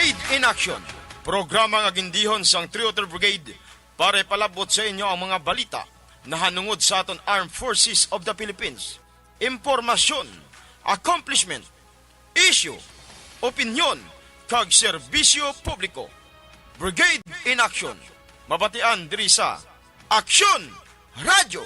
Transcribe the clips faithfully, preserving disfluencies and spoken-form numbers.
Brigade in Action, programa nga gindihon sang Three Other Brigade para ipalabot sa inyo ang mga balita nahanungod sa aton Armed Forces of the Philippines, impormasyon, accomplishment, isyu, opinyon, kag serbisyo publiko. Brigade in Action, mabatian diri sa Aksyon Radyo.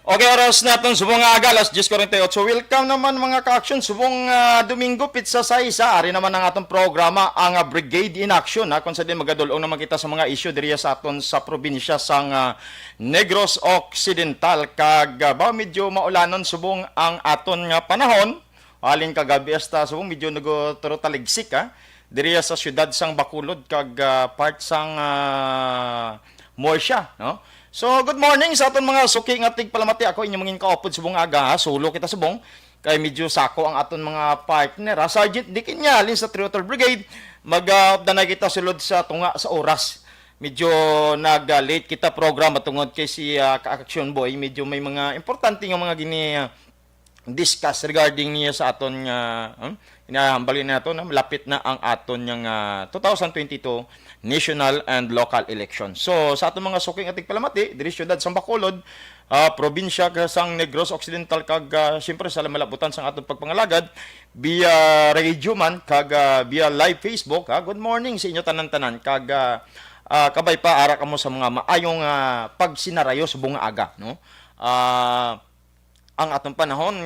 Okay, oras naton subong nga aga, alas diyes kuwarenta y otso. Welcome naman, mga ka-aksyon, subong, ah, Domingo, pitsa sais, ah. Ari naman ang atong programa, ang, ah, Brigade in Action, ha, kung sa din magadul-ong naman kita sa mga isyu diriya sa aton sa probinsya sang, ah, Negros Occidental. Kag, ah, ba, medyo maulanon subong ang aton nga panahon. Halin kagabi hasta subong medyo nagturo taligsik, ha, diriya sa siyudad sang Bacolod kag, ah, part sang, ah, Murcia, no? So, good morning sa aton mga suki nga tigpalamati. Ako inyong mangin kaupod subong aga, ha? Sulo kita subong. Kay medyo sako ang aton mga partner, ha? Sergeant Dick Inya, halin sa Three Other Brigade. Mag, ah, updanay kita sulod sa tunga sa oras. Medyo nag, ah, late kita program tungod kay si, ah, ka-action boy, medyo may mga importante nga mga gini, ah, discuss regarding niya sa aton nga, hmm? Inahambal na nato na malapit na ang aton nga, ah, two thousand twenty-two national and local election. So, sa aton mga suking ating palamati, diri siyudad sa Bacolod, ah, probinsya ka sang Negros Occidental, kag, ah, siyempre sa malabutan sang aton pagpangalagad via radio man kag, ah, via live Facebook, ha. Good morning sa inyo tanan-tanan, kag, ah, ah, kabay pa ara kamo sa mga maayong, ah, pagsinarayo subong nga aga, no? Ah, ang atong panahon,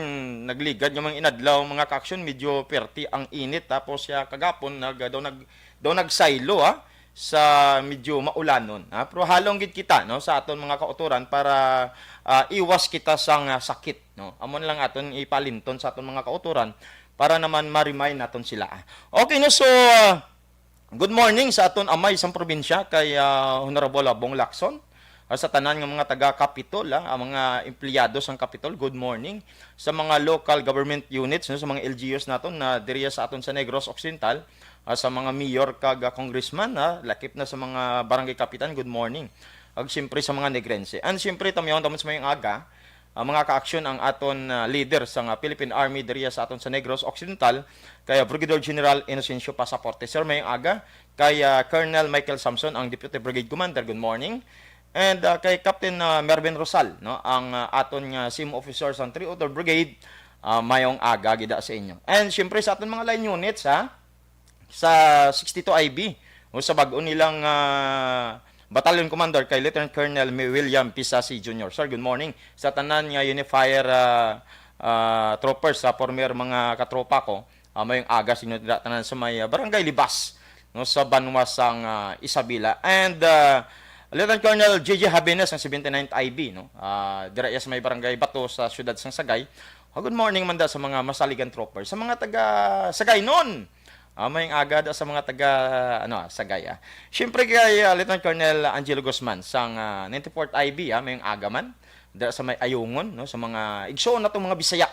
nagligad nga mga inadlaw, mga ka-aksyon, medyo perti ang init. Tapos siya kagapon, nag, daw, nag, daw nagsaylo, ha, sa medyo maulanon, ha. Pero halong gid kita, no, sa aton mga kautoran para, ah, iwas kita sa nga sakit, no. Amo na lang aton ipalinton sa aton mga kautoran para naman ma-remind naton sila, ah. Okay, no, so, ah, good morning sa aton amay sang probinsya kay, ah, Honorable, ah, Bong Lacson. Ah, sa tanan nga mga taga Capitol, ah, ang mga empleyado sang Capitol, good morning. Sa mga local government units, no, sa mga L G Us naton na diriya sa aton sa Negros Occidental, ah, sa mga mayor kag, ah, congressman, ah, lakip na sa mga barangay kapitan, good morning. Ag siyempre sa mga Negrense. And siyempre, tamyawan tamon sa mayong aga, ah, mga ka-aksyon, ang aton, ah, leader sa nga Philippine Army diriya sa aton sa Negros Occidental, kay, ah, Brigadier General Inocencio Pasaporte. Sir, mayong aga. Kay, ah, Colonel Michael Samson, ang Deputy Brigade Commander, good morning. And, ah, kay Captain, ah, Mervin Rosal, no, ang, ah, aton nga sim officer sa Three Other Brigade, ah, mayong aga gid sa inyo. And siyempre sa aton mga line units, ha, sa sixty-two I B, o sa bag-o nilang, ah, Battalion Commander kay Lieutenant Colonel Mi-, William Pisasi Junior. Sir, good morning. Sa tanan nga Unifier, ah, ah, troopers, sa former mga katropa ko, ah, mayong aga sa inyo dira tanan sa may, ah, Barangay Libas, no, sa banwa sang, ah, Isabela. And, ah, Lieutenant Colonel J J Habenes ang seventy-ninth I B, no? Ah, dira iya sa may Barangay Bato sa siyudad sang Sagay. Ah, good morning man da sa mga masaligan troopers. Sa mga taga Sagaynon, ah, mayong aga da sa mga taga, ano, ah, Sagay, ah. Siyempre kay, ah, Lieutenant Colonel Angelo Guzman sang, ah, ninety-fourth I B, ah, mayong aga man. Dira sa may Ayungon, no, sa mga igsoon natong mga Bisaya,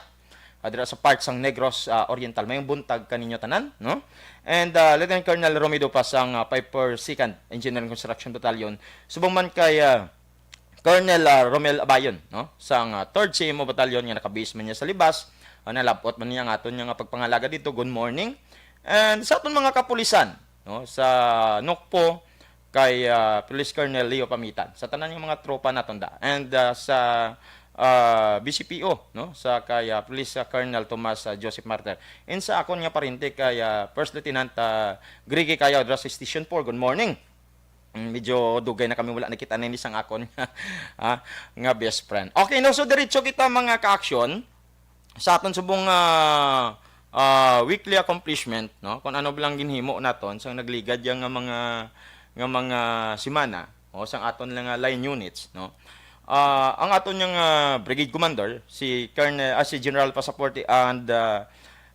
ah, dira sa part sang Negros, ah, Oriental. Mayong buntag kaninyo tanan, no? And, ah, Lieutenant Colonel Romy Dupas sang, ah, five four Second Engineering Construction Battalion. Subong man kay, ah, Colonel, ah, Romel Abayon, no? Sang, ah, third C M O Battalion nga naka-base man niya sa Libas. Ah, nalabot man niya ang aton nga pagpangalaga dito. Good morning. And sa aton mga kapulisan, no? Sa Nokpo, kay, ah, Police Colonel Leo Pamitan, sa tanan nga mga tropa naton da. And, ah, sa, ah, B C P O, no? Sa kay, ah, Police, ah, Colonel Tomas, ah, Joseph Martir. And sa akon nga parente kay, ah, First Lieutenant, ah, Griggy Cayaw, dira sa Station four. Good morning. Mm, medyo dugay na kami wala nakita na ini sang akon, ah, nga best friend. Okay, no? So, diretso kita, mga ka-aksyon, sa aton subong, ah, ah, weekly accomplishment, no? Kung ano ba lang ginhimo naton sang nagligad ya nga mga, nga mga semana, o sang aton lang nga line units, no? Ah, ang aton yang, ah, brigade commander, si Colonel, ah, si General Pasaporte and, ah,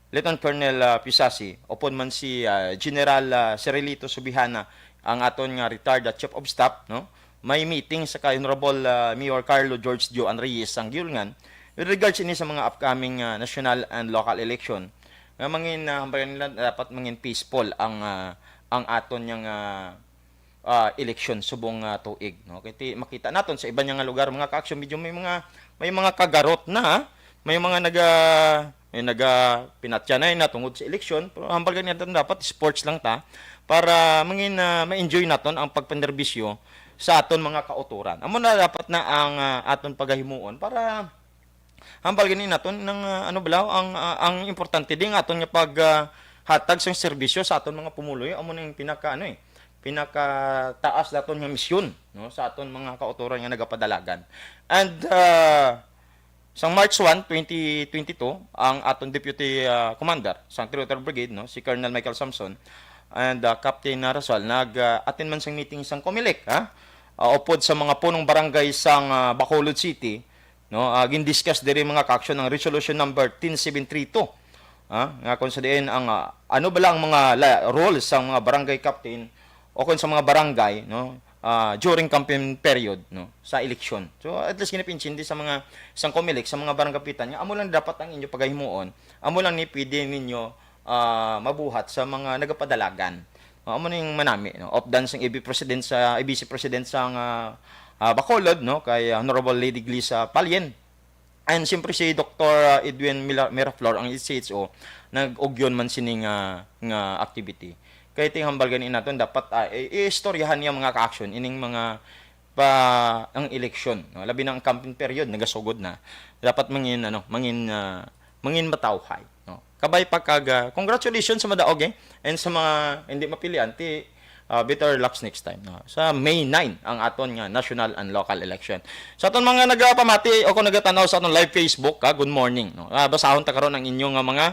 Lieutenant Colonel, ah, Pisasi, upod man si, ah, General, ah, Cirilito Subihana, ang aton nga retired, ah, chief of staff, no? May meeting sa kay Honorable, ah, Mayor Carlo George Joan Reyes sang Giulngan with regards ini sa mga upcoming, ah, national and local election nga mangin, ah, hambayan nila dapat mangin peaceful ang, ah, ang aton yang, ah, ah, eleksyon subong nga tuig, no? Kay ti-, makita naton sa iban nga lugar, mga ka-aksyon, medyo may mga, may mga kagarot na, ha? May mga naga, may naga pinatyanay na tungod sa eleksyon, pero hambal gani naton dapat sports lang ta para mangin, ah, ma-enjoy naton ang pagpanerbisyo sa aton mga kautoran. Amo na dapat na ang, ah, aton pagahimuon para hambal gani naton nang, ah, ano bala, ang, ah, ang importante di nga aton nga pag, ah, hatag sang serbisyo sa aton mga pumuluyo, amo na yung pinaka, ano eh, pinakataas daton nga misyon, no, sa aton mga kautoran nga nagapadalagan. And, ah, sang March one, twenty twenty-two, ang aton Deputy, ah, Commander sang Three-oh-Three Brigade, no, si Colonel Michael Samson, and, ah, Captain Rasal, nag, ah, attend man sang meeting sang COMELEC, ha? Ah, upod sa mga punong barangay sang, ah, Bacolod City, no, ah, gindiscuss diri, mga ka-aksyon, ang Resolution Number ten seven three two, ah, nga kung sa diin ang, ah, ano bala ang mga la-, roles sang mga barangay captain o kung sa mga barangay, no, ah, during campaign period, no, sa eleksyon. So, at least ginapinsindi sa mga, sang COMELEC, sa mga barangay kapitan, nga amo lang dapat ang inyo pagahimuon, amo lang ni pwede ninyo, ah, mabuhat sa mga nagapadalagan. Ah, amo ning manami, no, updan sang A B President sa, A B C President sang, ah, ah, Bacolod, no, kay Honorable Lady Glisa Palien. And siyempre si Doktor, ah, Edwin Mila-, Miraflor, ang C H O, nag-ugyon man sini nga, nga activity. Kay ting hambal gani naton dapat, ah, i-, iistoryahan niya, mga ka-aksyon, ining mga pa ang eleksyon, no? Labi na ang campaign period nagasugod na. Dapat mangin, ano, mangin, ah, mangin matawhay, no? Kabay pa kag, ah, congratulations sa madaog, eh, and sa mga hindi mapilian, ti, ah, better lucks next time, no? Sa May nine ang aton nga national and local election. Sa aton mga nagapamati o kung nagatan-aw sa aton live Facebook, ah, good morning, no? Ah, basahon ta karon ang inyo nga mga,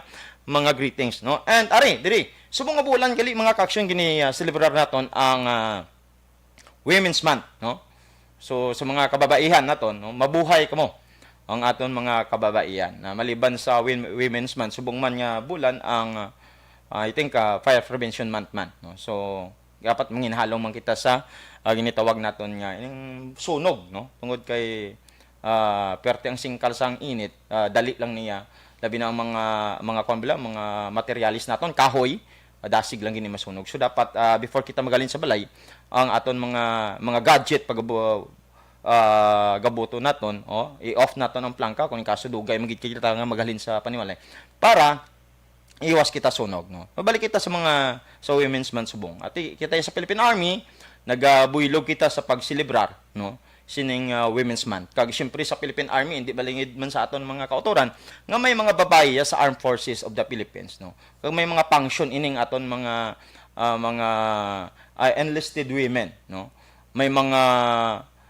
mga greetings, no? And ari, diri, subong nga bulan gali, mga ka-aksyon, gini, ah, celebrar naton ang, ah, Women's Month, no? So, sa mga kababaihan naton, no, mabuhay kamo ang aton mga kababaihan. Na maliban sa Win-, Women's Month, subong man nga bulan ang, ah, I think, ah, Fire Prevention Month man, no? So, dapat manginhalong man kita sa, ah, ginitawag naton nga ining sunog, no? Tungod kay, ah, perte ang singkal sang init, ah, dali lang niya, labi na ang mga, mga, kuwan bala, mga materialis naton, kahoy, ah, dasig lang gini masunog. So, dapat, ah, before kita magalin sa balay, ang aton mga, mga gadget, pag, ah, gabuto naton, oh, i-off naton ang plangka, kung in kaso dugay man gid kita nga maghalin sa panimalay, para iwas kita sunog, no? Mabalik kita sa mga, sa Women's Month subong. Ati, kita sa Philippine Army, nagabuylog kita sa pagselebrar, no, sining, ah, Women's Month. Kag siyempre sa Philippine Army, hindi balingid man sa aton mga kautoran nga may mga babayi sa Armed Forces of the Philippines, no? Kag may mga function ining aton mga, ah, mga, ah, enlisted women, no? May mga,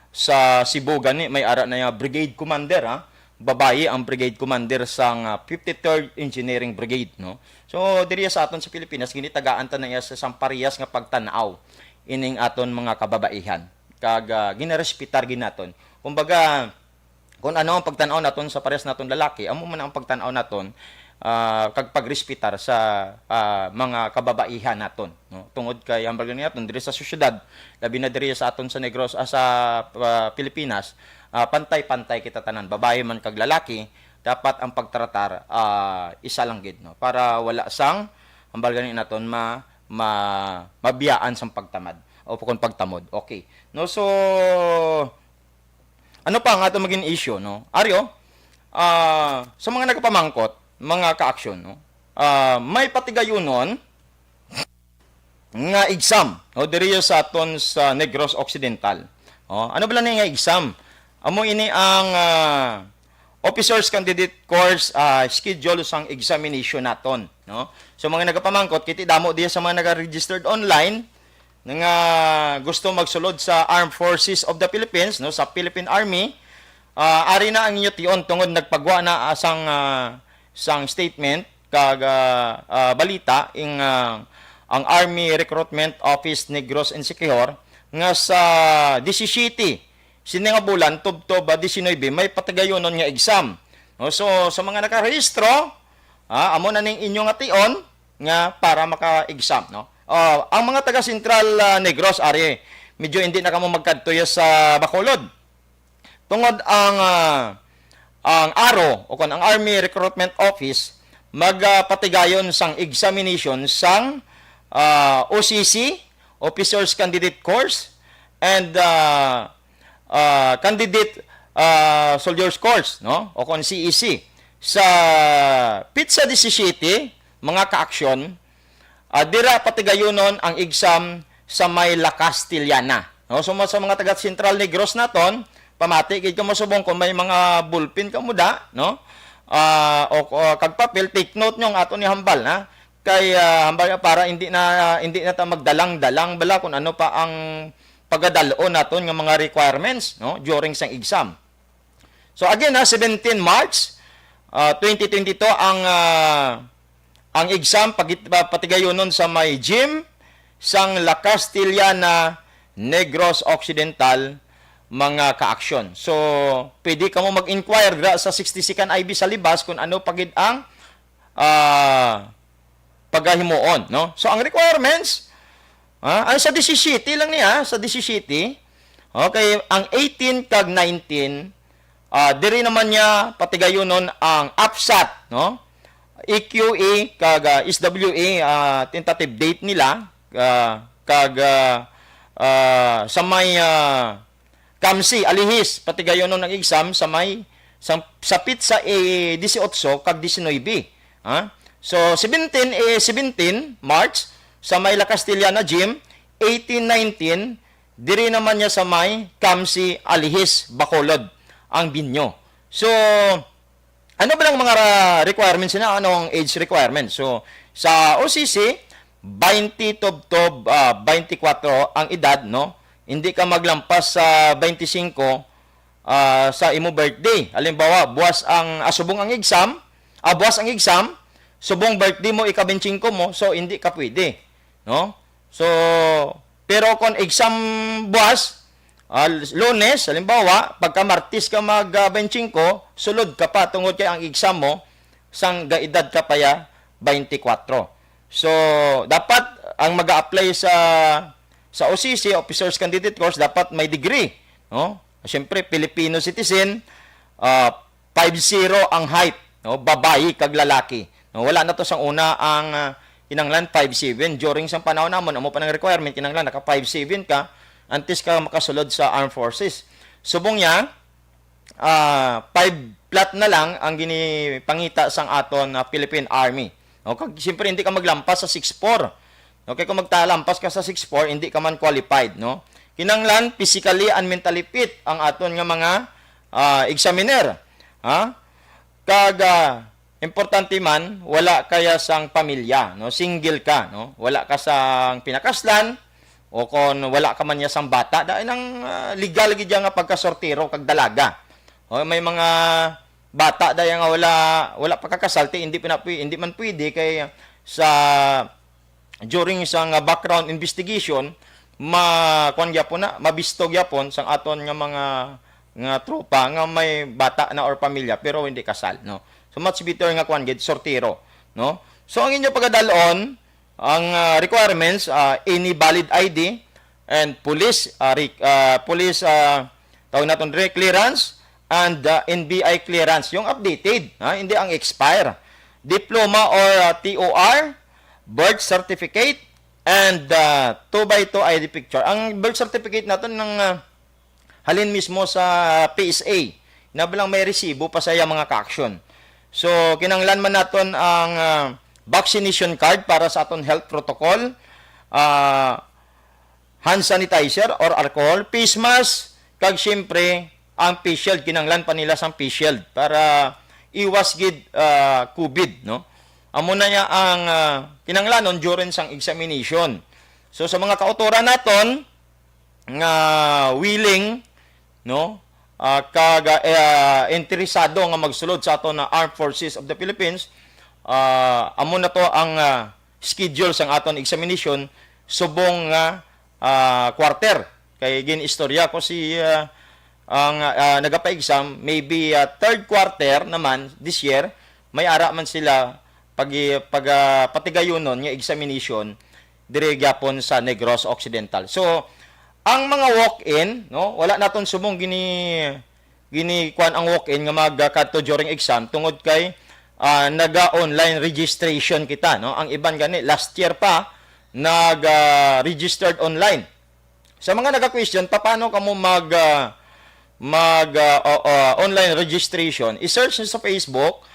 sa Cebu gani, may ara na nga brigade commander, ha? Babayi ang brigade commander sang, ah, fifty-third Engineering Brigade, no? So, diri sa aton sa Pilipinas, ginitagaan ta na iya sa sang parehas nga pagtan-aw ining aton mga kababaihan. Kag, ah, ginarespetar gid naton. Kumbaga, kung ano ang pagtan-aw naton sa parehas naton lalaki, amo man ang pagtan-aw naton, ah, kag pagrespetar sa, ah, mga kababaihan naton, no? Tungod kay hambal gani naton diri sa sosyedad, labi na diri sa aton sa Negros, ah, sa, ah, Pilipinas, ah, pantay-pantay kita tanan, babayi man kag lalaki, dapat ang pagtratar, ah, isa lang gid, no? Para wala sang hambal gani naton ma-, ma-, mabiyaan sang pagtamad o kon pagtamod. Okay. No, so, ano pa ang ato maging issue, no? Aryo, ah, sa mga nagapamangkot, mga ka-aksyon, no? Ah, may patigayunon nga exam, no, diri sa aton sa Negros Occidental. Oh, ano bala ni nga exam? Amo ini ang, ah, Officers Candidate Course, ah, schedule sang examination naton, no? So, mga nagapamangkot, kiti damo diya sa mga naka-registered online nga gusto magsulod sa Armed Forces of the Philippines, no, sa Philippine Army. Ah, ari na ang inyo tion tungod nagpagwa na, ah, sang, ah, sang statement kag, ah, ah, balita ing, ah, ang Army Recruitment Office Negros and Siquijor nga sa disisiyete sini nga bulan tubtob, ah, disinuybe may patigayunon nga exam. No, so sa mga nakarehistro, ah, amo na ning inyo nga tion nga para maka-exam, no? Ah, ang mga taga Central, ah, Negros, ari, medyo hindi na kamo magkadto ya sa Bacolod. Tungod ang, ah, ang aro o kon ang Army Recruitment Office magpatigayon sang examination sang, ah, O C C Officers Candidate Course, and, ah, ah, Candidate, ah, Soldiers Course, no? O kon C E C. Sa petsa disisiyete, mga ka-aksyon, ah, dira patigayunon ang exam sa may La Castellana. No? So, sa mga taga Central Negros naton, pamati gid kamo subong kung may mga ballpen kamo da, no? Ah, o, o kag papel, take note nyo ang aton ni hambal, ha? Kay, ah, hambal nga para hindi na, hindi na ta magdalang-dalang bala kung ano pa ang pagadal-on naton nga mga requirements, no, during sang exam. So again, ha, seventeen March, ah, twenty twenty-two ang, ah, ang exam pagit-, pa-, patigayunon sa may gym sang La Castellana, Negros Occidental, mga ka-aksyon. So, pwede kamo mag-inquire dira sa sixty-second I B sa Libas kung ano pa gid ang, ah, pagahimuon, no? So, ang requirements, ah, ay sa disisiyete lang niya, sa disisiyete. Okay, ang eighteen kag nineteen, ah, diri naman niya patigayunon ang APSAT, no? E Q A kag, ah, S W A, ah, tentative date nila, ah, kag, ah, ah, sa may, ah, CAMSI, Alihis, patigayunon ang exam sa may, sa, sa petsa, eh, dieciocho kag diecinuebe. Ha? So, seventeen, eh, seventeen March, sa may La Castellana Gym, eighteen nineteen, diri naman niya sa may CAMSI, Alihis, Bacolod, ang venue. So, ano ba ang mga ra-, requirements na? Anong age requirement? So, sa O C C, twenty tubtob, ah, twenty-four ang edad, no? Hindi ka maglampas sa twenty-five, ah, sa imo birthday. Halimbawa, buwas ang, ah, subong ang exam, ah, buwas ang exam, subong birthday mo, ika twenty-five mo, so hindi ka pwede, no? So, pero kung exam buwas, ah, Lunes, halimbawa, pagka Martes ka mag, ah, twenty-five, sulod ka pa tungod kay ang exam mo, sang gaedad ka pa ya, twenty-four. So, dapat ang mag-a-apply sa, sa O C C, Officers Candidate Course, dapat may degree, no? Siyempre, Filipino citizen, ah, five zero ang height, no? Babayi kag lalaki. No? Wala na to sang una ang, ah, kinanglan five seven. During sang panahon namon, amo pa nang requirement, kinanglan naka five seven ka, antes ka makasulod sa armed forces. Subong niya, ah, five flat na lang ang ginipangita sang aton, ah, Philippine Army. No? Kag, siyempre, hindi ka maglampas sa six four. Okay, kung magtalampas ka sa six four, hindi ka man qualified, no? Kinanglan, physically and mentally fit ang aton nga mga, ah, examiner. Ha? Kag, ah, importante man, wala kaya sang pamilya, no? Single ka, no? Wala ka sang pinakaslan, o kon wala ka man niya sang bata, dahil ang, ah, legal gid nga pagkasortero kag dalaga. O, may mga bata dahil nga wala, wala pa kakasal, ti hindi pa na pwi-, hindi man pwede kay sa during sa nga background investigation, ma-, kuwan gyapon na, mabisto gyapon sang aton nga mga, nga tropa nga may bata na or pamilya pero hindi kasal, no? So, much better nga kuwan gid, sortero, no? So, ang inyo pagadalon, ang, ah, requirements, ah, any valid I D and police, ah, re-, ah, police, ah, tawag naton re-, clearance and, ah, N B I clearance, yung updated, ha, hindi ang expire. Diploma or, ah, T O R, birth certificate, and, ah, two by two I D picture. Ang birth certificate naton nang, ah, halin mismo sa P S A. Nabalang may resibo pa sa iya mga ka-action. So, kinanglan man naton ang, ah, vaccination card para sa aton health protocol, ah, hand sanitizer or alcohol, face mask, kag siyempre, ang face shield, kinanglan pa nila sang face shield para iwas gid, ah, COVID, no? Amo na niya ang, ah, kinanglanon during sang examination. So, sa mga kautoran naton nga willing, no, ah, kag, ah, interesado nga magsulod sa aton na Armed Forces of the Philippines, ah, amo na to ang, ah, schedule sang aton examination subong nga, ah, quarter. Kay gin-istorya ko si, ah, ang, ah, nagapa-exam, maybe, ah, third quarter naman this year, may ara man sila pag, pag, ah, patigayunon nga examination diri gyapon sa Negros Occidental. So, ang mga walk-in, no, wala naton subong gini, gini kuan ang walk-in nga magkadto during exam tungod kay, ah, naga-online registration kita, no? Ang iban gani last year pa, nag, ah, registered online. Sa mga naga-question, paano kamo mag, ah, mag, ah, o- o, online registration? I-search niyo sa Facebook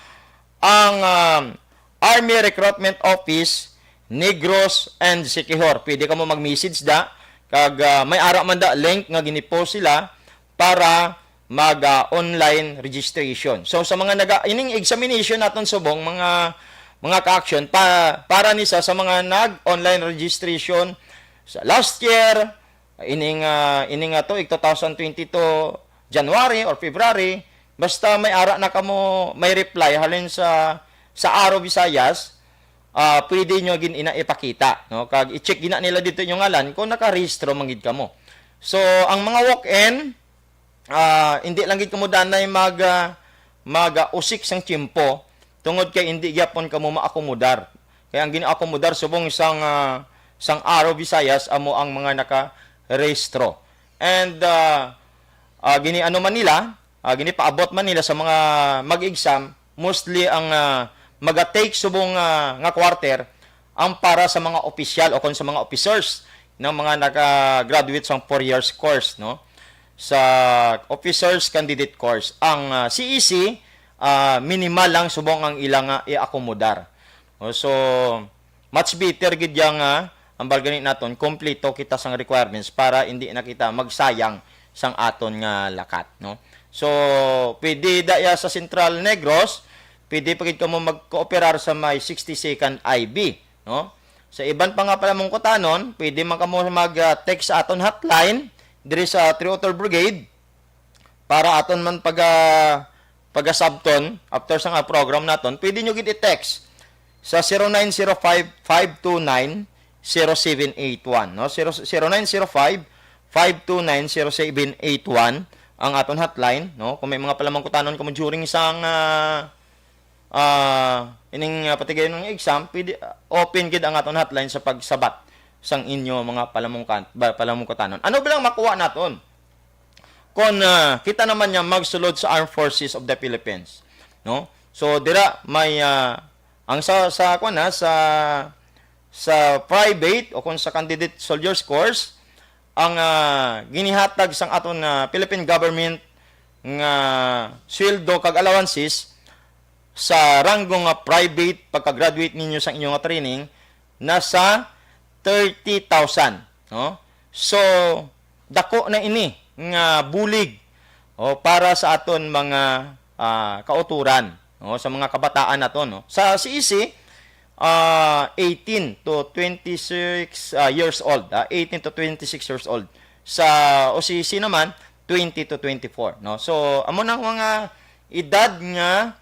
ang, um, Army Recruitment Office Negros and Siquijor. Pwede kamo mag-message da, kag, ah, may ara man da link nga ginipost sila para mag, ah, online registration. So, sa mga naga-, ining examination naton subong, mga, mga ka-action, pa, para ni sa, sa mga nag-online registration sa last year, ining, ah, ining, ah, tuig two thousand twenty-two, January or February, basta may ara na kamo, may reply halin sa, sa Aro Visayas, ah, pwede nyo gid ina ipakita, no? Kag i-check gina nila dito inyong ngalan kung nakarehistro man gid kamo. So, ang mga walk-in, ah, hindi lang gid kamo danay mag, ah, mag, ah, usik sang tiyempo, tungod kay hindi gyapon kamo maakomodar. Kay ang gina-akomodar subong sang, ah, sang Aro Visayas amo ang mga nakarehistro. And, ah, ah, gini-ano man nila, ah, ginipaabot man nila sa mga mag-exam, mostly ang, ah, maga-take subong, ah, nga quarter ang para sa mga opisyal o kon sa mga officers ng mga naka-graduate sa four years course, no? Sa officers candidate course. Ang, ah, C E C, ah, minimal lang subong ang ilang, ah, i-akomodar. O, so, much better gid yang, ah, ang balgani naton, kompleto kita sang requirements para hindi na kita magsayang sang aton nga lakat, no? So, pwede da iya sa Central Negros, pwede pa gid kamo magkooperar sa may sixty-second I B, no? Sa iban pa nga palamungkutanon, pwede man kamo mag, ah, text sa aton hotline diri sa Three Author Brigade para aton man paga, pagasabton after sa nga program naton. Pwede nyo gid i-text sa zero nine zero five, five two nine, zero seven eight one, no? Zero, zero nine zero five, five two nine, zero seven eight one ang aton hotline, no? Kung may mga palamangkutanon kamo during sang, ah, ah, ining, ah, patigayon ng exam, pwede, ah, open gid ang aton hotline sa pagsabat sang inyo mga palamungkan-, ba-, palamungkutanon. Ano ba lang makuha naton? Kung, ah, kita naman niya magsulod sa Armed Forces of the Philippines, no? So, dira may, ah, ang sa, sa, kuwan na, sa, sa private o kung sa candidate soldiers course, ang, ah, ginihatag sang aton, ah, Philippine government nga sweldo kag allowances sa ranggo nga private pagka-graduate ninyo sa inyo nga training nasa thirty thousand, no? So, dako na ini nga bulig, o, para sa aton mga, ah, kauturan, no, sa mga kabataan naton, no? Sa C E C, ah, eighteen to twenty-six, ah, years old, ah, eighteen to twenty-six years old. Sa O C C naman, twenty to twenty-four, no? So, amo nang mga edad nga,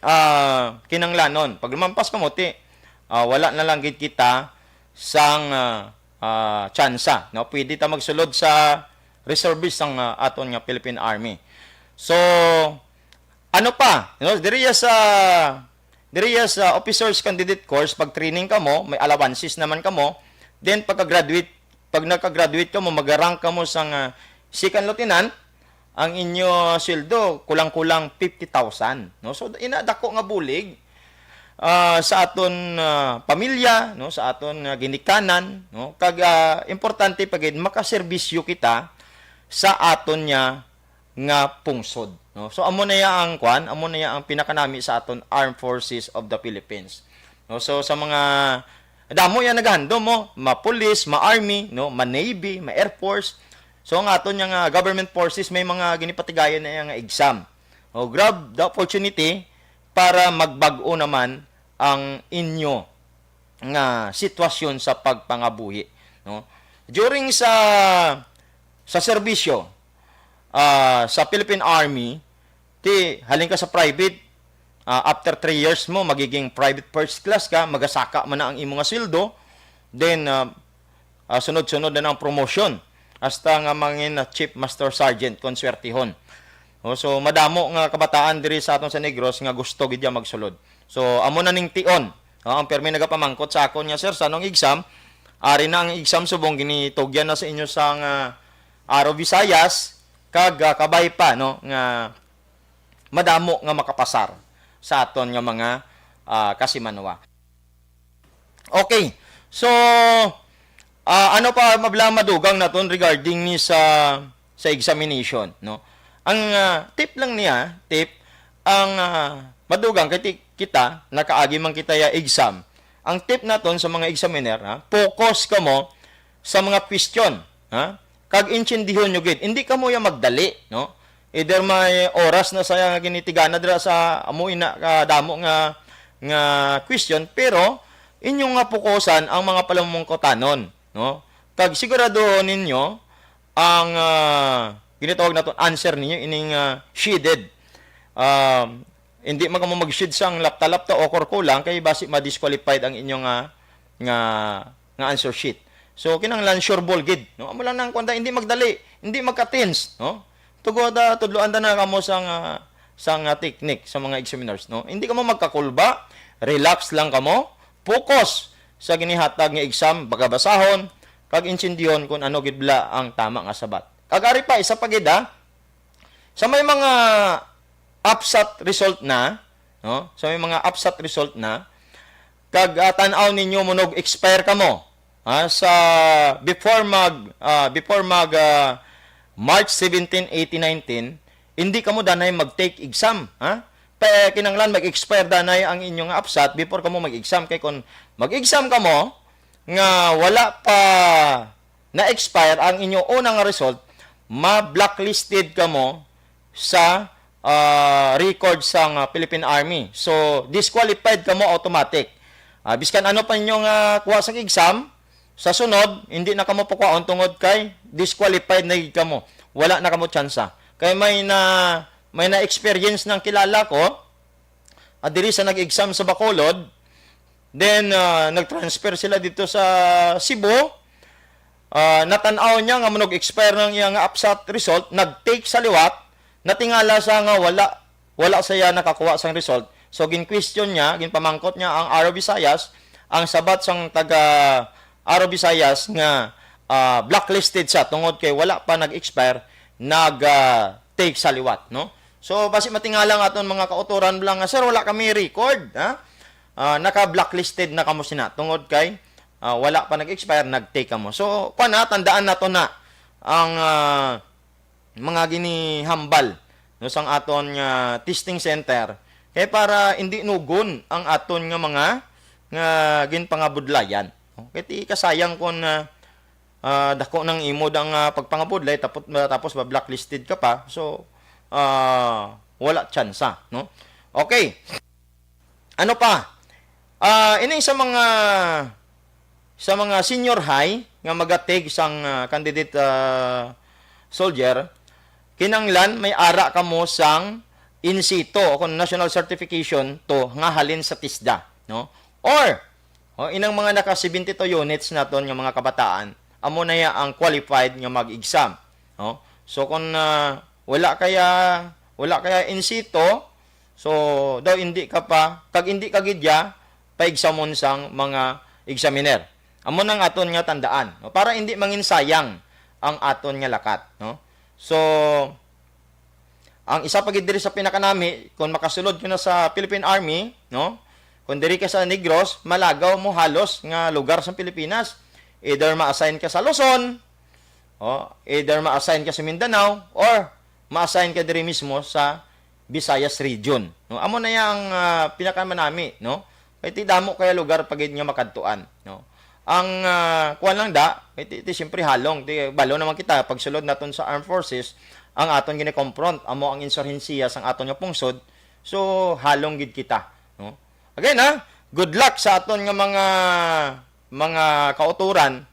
ah, kinanglanon. Pag lumampas kamo, ti, ah, wala na lang gid kita sang, ah, ah, tsansa, no? Pwede ta magsulod sa reservist sang, ah, aton nga Philippine Army. So, ano pa? No, diri ya sa, diri ya sa officers candidate course, pag training kamo, may allowances naman kamo. Then, pagka-graduate, pag nagka-graduate kamo, mag-rank kamo sang, ah, second lieutenant, ang inyo sweldo kulang-kulang fifty thousand, no? So, ina, dako nga bulig, ah, sa aton, ah, pamilya, no, sa aton, ah, ginikanan, no? Kag, ah, importante pa gid, makaserbisyo kita sa aton niya nga pungsod, no? So, amo na ya ang kwan, amo na ya ang pinakanami sa aton Armed Forces of the Philippines, no? So, sa mga damo ya nagahandom mo, ma-police, ma-army, no, ma-navy, ma-air force. So, ang aton niya nga government forces may mga ginipatigayon na ya nga exam. O, grab the opportunity para magbag-o naman ang inyo nga sitwasyon sa pagpangabuhi, no? During sa, sa serbisyo, ah, sa Philippine Army, ti halin ka sa private, ah, after three years mo, magiging private first class ka, magasaka man na ang imo nga sweldo, then, ah, ah, sunod-sunod na ang promotion, hasta nga mangin na Chief Master Sergeant, kung swertihon. O, so, madamo nga kabataan diri sa aton sa Negros nga gusto gid ya magsulod. So, amo na ning tion. O, ang permi nagapamangkot sa akon nga, "Sir, sa anong exam?" Ari na ang exam subong ginitugyan na sa inyo sa nga Aro Visayas, kag, ah, kabay pa, no, nga madamo nga makapasar sa aton nga mga, ah, kasimanwa. Okay. So, ah, ano pa mabla madugang naton regarding ni sa, sa examination, no? Ang, ah, tip lang niya, tip, ang, ah, madugang kay ti-, kita, nakaagi man kita ya exam. Ang tip naton sa mga examiner, ha, focus kamo sa mga question, ha? Kag intindihon nyo gid, hindi kamo ya magdali, no? Either may oras na saya nga ginitigana dira sa amo ina ka damo nga, nga question, pero inyo nga pukosan ang mga palamungkutanon, no? Kag siguraduhon ninyo ang, ah, ginatawag naton answer ninyo ining, ah, shaded. Um, hindi man kamo mag-shade sang lapta-lapta o kurkulang kay basi ma-disqualified ang inyo nga, nga, nga answer sheet. So, kinahanglan sure ball gid, no? Amo lang nang kwanta, hindi magdali, hindi magka-tense, no? Tugod, ah, tudloan ta na kamo sang, ah, sang, ah, technique sa mga examiners, no? Hindi kamo magkakulba, relax lang kamo, focus sa ginihatag nga exam, bagabasahon, kag intindihon kung ano gid bala ang tama nga sabat. Kag ari pa, isa pa gid, ah, sa may mga APSAT result na, no? Sa may mga APSAT result na, kag, ah, tan-aw ninyo mo nag-expire kamo, ha, sa before mag, ah, before mag, ah, March seventeen, eighteen, nineteen, hindi kamo danay mag-take exam, ha? Pa, kinahanglan mag-expire danay ang inyong APSAT before kamo mag-exam. Kay kung mag-exam kamo nga wala pa na-expire ang inyo unang result, ma-blacklisted kamo sa, ah, record sang, ah, Philippine Army. So, disqualified kamo automatic. Ah, biskan ano pa ninyo nga kuha sa exam, sa sunod, hindi na kamo pakuhaon tungod kay disqualified na gid kamo. Wala na kamo tsansa. Kay may na, may na-experience ng kilala ko, ah, diri sa nag-exam sa Bacolod, then, ah, nag-transfer sila dito sa Cebu. Ah, natan-aw niya nga manog-expire ng iyang APSAT result, nag-take sa liwat, natingala sa nga wala, wala siya nakakuha sang result. So, gin-question niya, ginpamangkot niya ang Aro Visayas, ang sabat sang taga Aro Visayas nga, ah, blacklisted siya tungod kay wala pa nag-expire, nag, ah, take sa liwat, no? So, basi matingala ang aton mga kautoran lang nga, "Sir, wala kami record, ha? Ah, naka-blacklisted na kamo sina tungod kay, ah, wala pa nag-expire, nag-take kamo." So, kuwan na, tandaan nato na ang, ah, mga ginihambal, no, sang aton nga testing center kay para hindi nugon ang aton nga mga, nga ginpangabudlayan, no? Kay ti kasayang kon, ah, ah, dako nang imo dang, ah, pagpangabudlay tapos, tapos ba blacklisted ka pa, so, ah, wala tsansa, no? Okay. Ano pa? Ah, ining sa mga, sa mga senior high nga magatake sang, ah, candidate, ah, soldier, kinanglan may ara kamo sang INCETO o kung national certification to nga halin sa TESDA, no? Or, o, inang mga naka seventy-two units naton nga mga kabataan, amo na ya ang qualified nga mag-exam, no? So, kung, ah, wala kaya, wala kaya INCETO, so, daw hindi ka pa, kag hindi ka gid ya, paigsamon sang mga examiner. Amo nang aton nga tandaan, no? Para hindi manginsayang ang aton nga lakat, no? So, ang isa pa gid diri sa pinakanami, kung makasulod ka na sa Philippine Army, no? Kung diri ka sa Negros, malagaw mo halos nga lugar sa Pilipinas. Either ma-assign ka sa Luzon, o, either ma-assign ka sa Mindanao, or ma-assign ka diri mismo sa Visayas region, no? Amo na yang, ah, pinakamanami, no? Kay ti damo kaya lugar pa gid nga makadtuan, no? Ang, ah, kuwan lang da, kay ti, ti siyempre halong, ti balo naman kita, pagsulod naton sa armed forces, ang aton gini-confront, amo ang insurhensiya sang aton nga pungsod, so halong gid kita, no? Again, ha, good luck sa aton nga mga, mga kauturan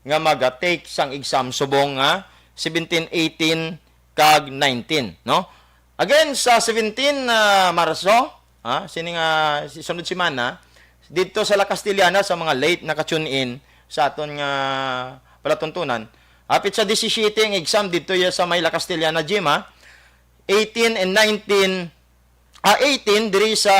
nga maga-take sang exam subong nga seventeen, eighteen, kag nineteen, no? Again, sa seventeen na Marso, ha, sini nga si-, sunod semana, dito sa La Castellana, sa mga late naka-tune in sa aton nga palatuntunan, hapit sa disisiete ang exam dito ya sa may La Castellana Gym, ha? Eighteen and nineteen, ah, eighteen diri sa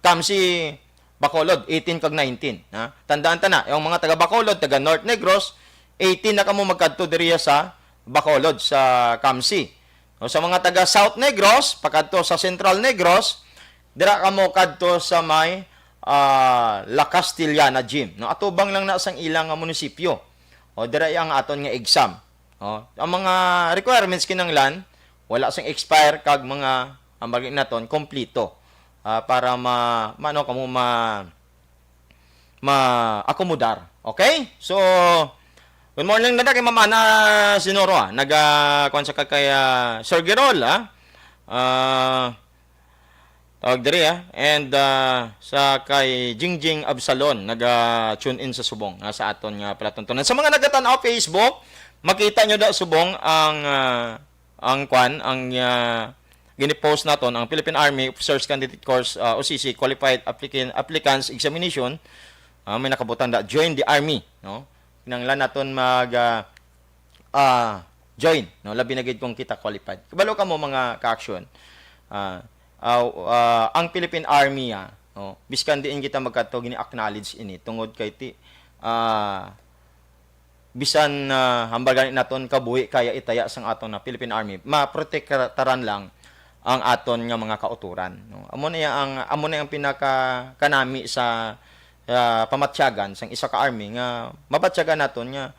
Camsi Bacolod, eighteen kag nineteen, ha? Tandaan ta na, yung mga taga Bacolod, taga North Negros, eighteen na kamo magkadto diri sa Bacolod, sa Camsi. O sa mga taga South Negros, pakadto sa Central Negros, dira kamo kadto sa may, ah, La Castellana Gym, no? Atubang lang na sang ila nga munisipyo. O, dira ang aton nga exam. O, ang mga requirements kinahanglan, wala sang expire kag mga, ang bagay naton, kompleto. Ah, para ma-, maano kamo ma-, ma-akomodar. Okay? So, good morning na kay Ma'am Ana Sinoro, ah. Naga, kuwan sa ka kay, ah, Sir Gerol, ah. Ah, tawag diri, ah. And, ah, sa kay Jingjing Absalon, naga-tune in sa subong, ah, sa aton nga palatuntunan. Sa mga nagatan-aw Facebook, makita nyo da subong ang, ah, ang kwan, ang, ah, gini-post naton, ang Philippine Army Officers Candidate Course, ah, O C C, Qualified Applicant, Applicants Examination. Ah, may nakabutang da, "Join the Army," no? Kinahanglan naton mag, ah, ah, join, no? Labi na gid kung kita qualified. Kabalo kamo, mga ka-aksyon. Ah, ah, ah, ang Philippine Army, ah, no? Biskan diin kita magkadto, gini-acknowledge ini tungod kay ti-, ah, bisan, ah, hambal gani naton kabuhi kaya itaya sang aton na Philippine Army, maprotektaran lang ang aton nga mga kautoran, no? Amo na ya ang, amo na ang pinaka kanami sa, ah, pamatyagan sang isa ka army nga mabatyagan naton nga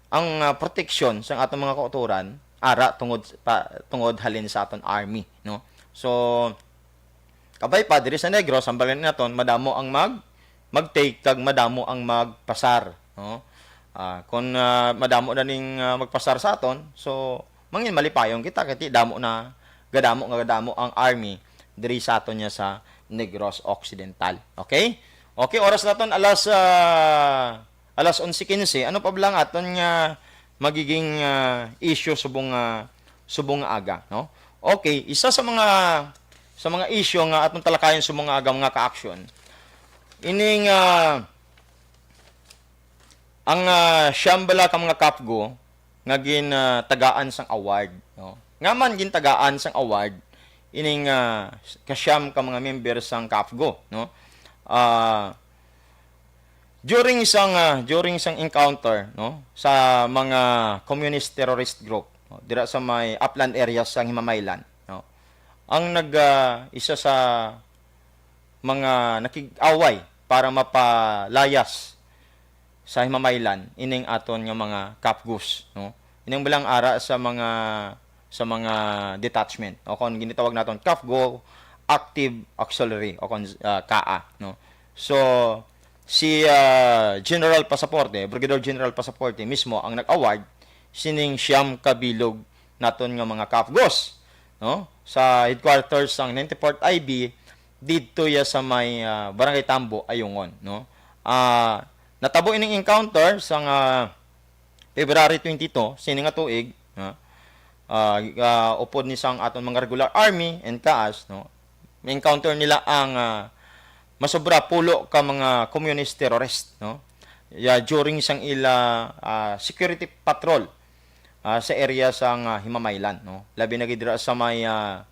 ang, ah, proteksyon sang aton mga kautoran ara tungod pa, tungod halin sa aton army, no? So, kabay pa diri sa Negros, hambal gani naton, madamo ang mag, mag-take kag madamo ang magpasar, no? Ah, kung, ah, madamo na ning, ah, magpasar sa aton, so, mangin malipayon kita kay ti damo na, gadamo nga gadamo ang army diri sa aton niya sa Negros Occidental. Okay? Okay, oras naton alas, ah, alas onse quince. Ano pa ba lang aton nga magiging, ah, issue subong, ah, subong nga aga, no? Okay, isa sa mga, sa mga issue nga aton talakayan subong nga aga, mga ka-aksyon, ining, ah, ang, ah, siyam bala ka mga CAFGU nga gin, ah, tagaan sang award, no? Nga man gintagaan sang award ining, ah, kasyam ka mga member sang CAFGU, no? Ah, during sang, ah, during sang encounter, no, sa mga communist terrorist group, no, dira sa may upland areas sang Himamaylan, no, ang nag, ah, isa sa mga nakig-away para mapalayas sa Himamaylan ining aton nga mga CAFGUs, no? Ining bilang ara sa mga, sa mga detachment, o kon ginitawag naton CAFGU Active Auxiliary, o kon, ah, kaa, no? So, si, ah, General Pasaporte, Brigadier General Pasaporte mismo ang nag-award sining siyam ka bilog naton nga mga CAFGUs, no? Sa headquarters sang ninety-fourth I B, didto ya sa may, ah, Barangay Tambo, Ayungon, no? Ah, natabo ining encounter sang, ah, February twenty-two, sini nga tuig, ha? Ah, ah, upod ni sang aton mga regular army and kaas, no? Encounter nila ang, ah, masobra pulo ka mga communist terrorist, no? Ya, during sang ila, ah, security patrol, ah, sa area sang, ah, Himamaylan, no? Labi na gid dira sa may, ah,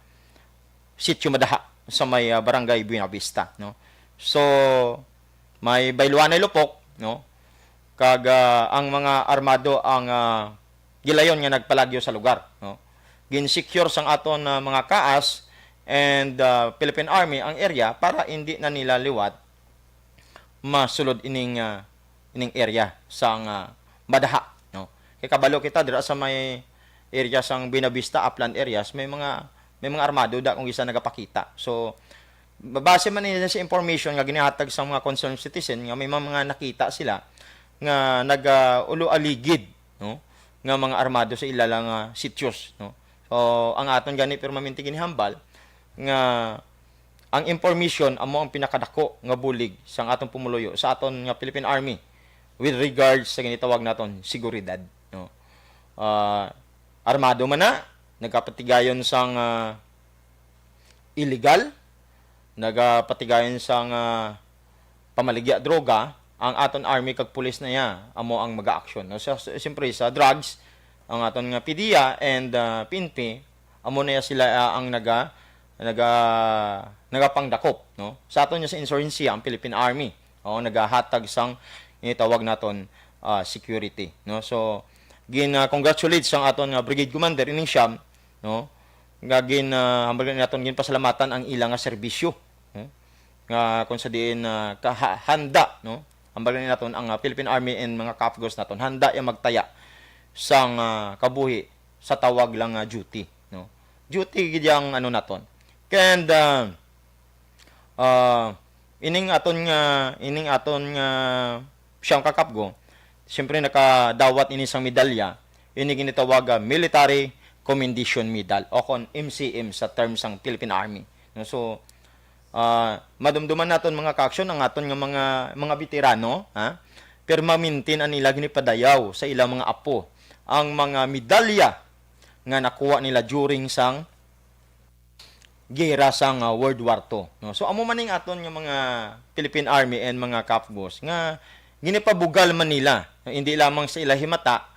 Sitio Madaha, sa may, ah, Barangay Buenavista, no? So, may bayluanay lupok, no? Kag, ah, ang mga armado ang, ah, gilayon nga nagpalagyo sa lugar, no? Gin-secure sang aton, ah, mga kaas and, ah, Philippine Army ang area para indi na nila liwat masulod ining, ah, ining area sang, ah, Madaha, no? Kay kabalo kita dira sa may area sang Buenavista, upland areas, may mga, may mga armado da kung isa nagapakita. So, base man ini sa information nga ginahatag sa mga concerned citizen nga may mga, mga nakita sila nga nag, ah, ulo-aligid, no, nga mga armado sa ila nga sitios, no. So, ang aton gani permanente ginihambal nga ang information amo ang pinakadako nga bulig sang aton pumuluyo sa aton nga Philippine Army with regards sa ginitawag naton seguridad, no. Ah, armado man na, nagapatigayon sang, ah, illegal, nagapatigayon sang, ah, pamaligya droga, ang aton army kag pulis na iya amo ang mag-aaksyon, no? Sa, sa, siyempre, sa drugs, ang aton nga PDEA and, ah, P N P, amo na iya sila, ah, ang naga-, naga-, nagapangdakop, no? Sa aton niya sa insurgency, ang Philippine Army, o, nagahatag sang, eh, tawag naton, ah, security, no? So, gin, ah, congratulate sang aton nga Brigade Commander ining siyam, no? Nga gin, ah, hambal naton, ginpasalamatan ang ila nga serbisyo, no? nga kung sa diin, ah, kaha-, handa, no? Ang bagay naton, ang, ah, Philippine Army and mga CAFGOs naton, handa ya magtaya sang, ah, kabuhi sa tawag lang nga duty, no? Duty gid yang ano naton. And, ah, ah, ining aton nga, ining aton nga siyam ka CAFGO, siyempre nakadawat ini sang medalya, ini ginatawag nga Military Commendation Medal o kon M C M sa term sang Philippine Army. No? So, ah, madumduman naton, mga ka-aksyon, ang aton nga mga, mga veterano, ha? Permanente na nila ginipadayaw sa ilang mga apo ang mga medalya nga nakuha nila during sang gera sang, ah, World War Two, no? So, amo man ning aton nga mga Philippine Army and mga CAFGOs nga ginipabugal man nila, hindi lamang sa ila himata,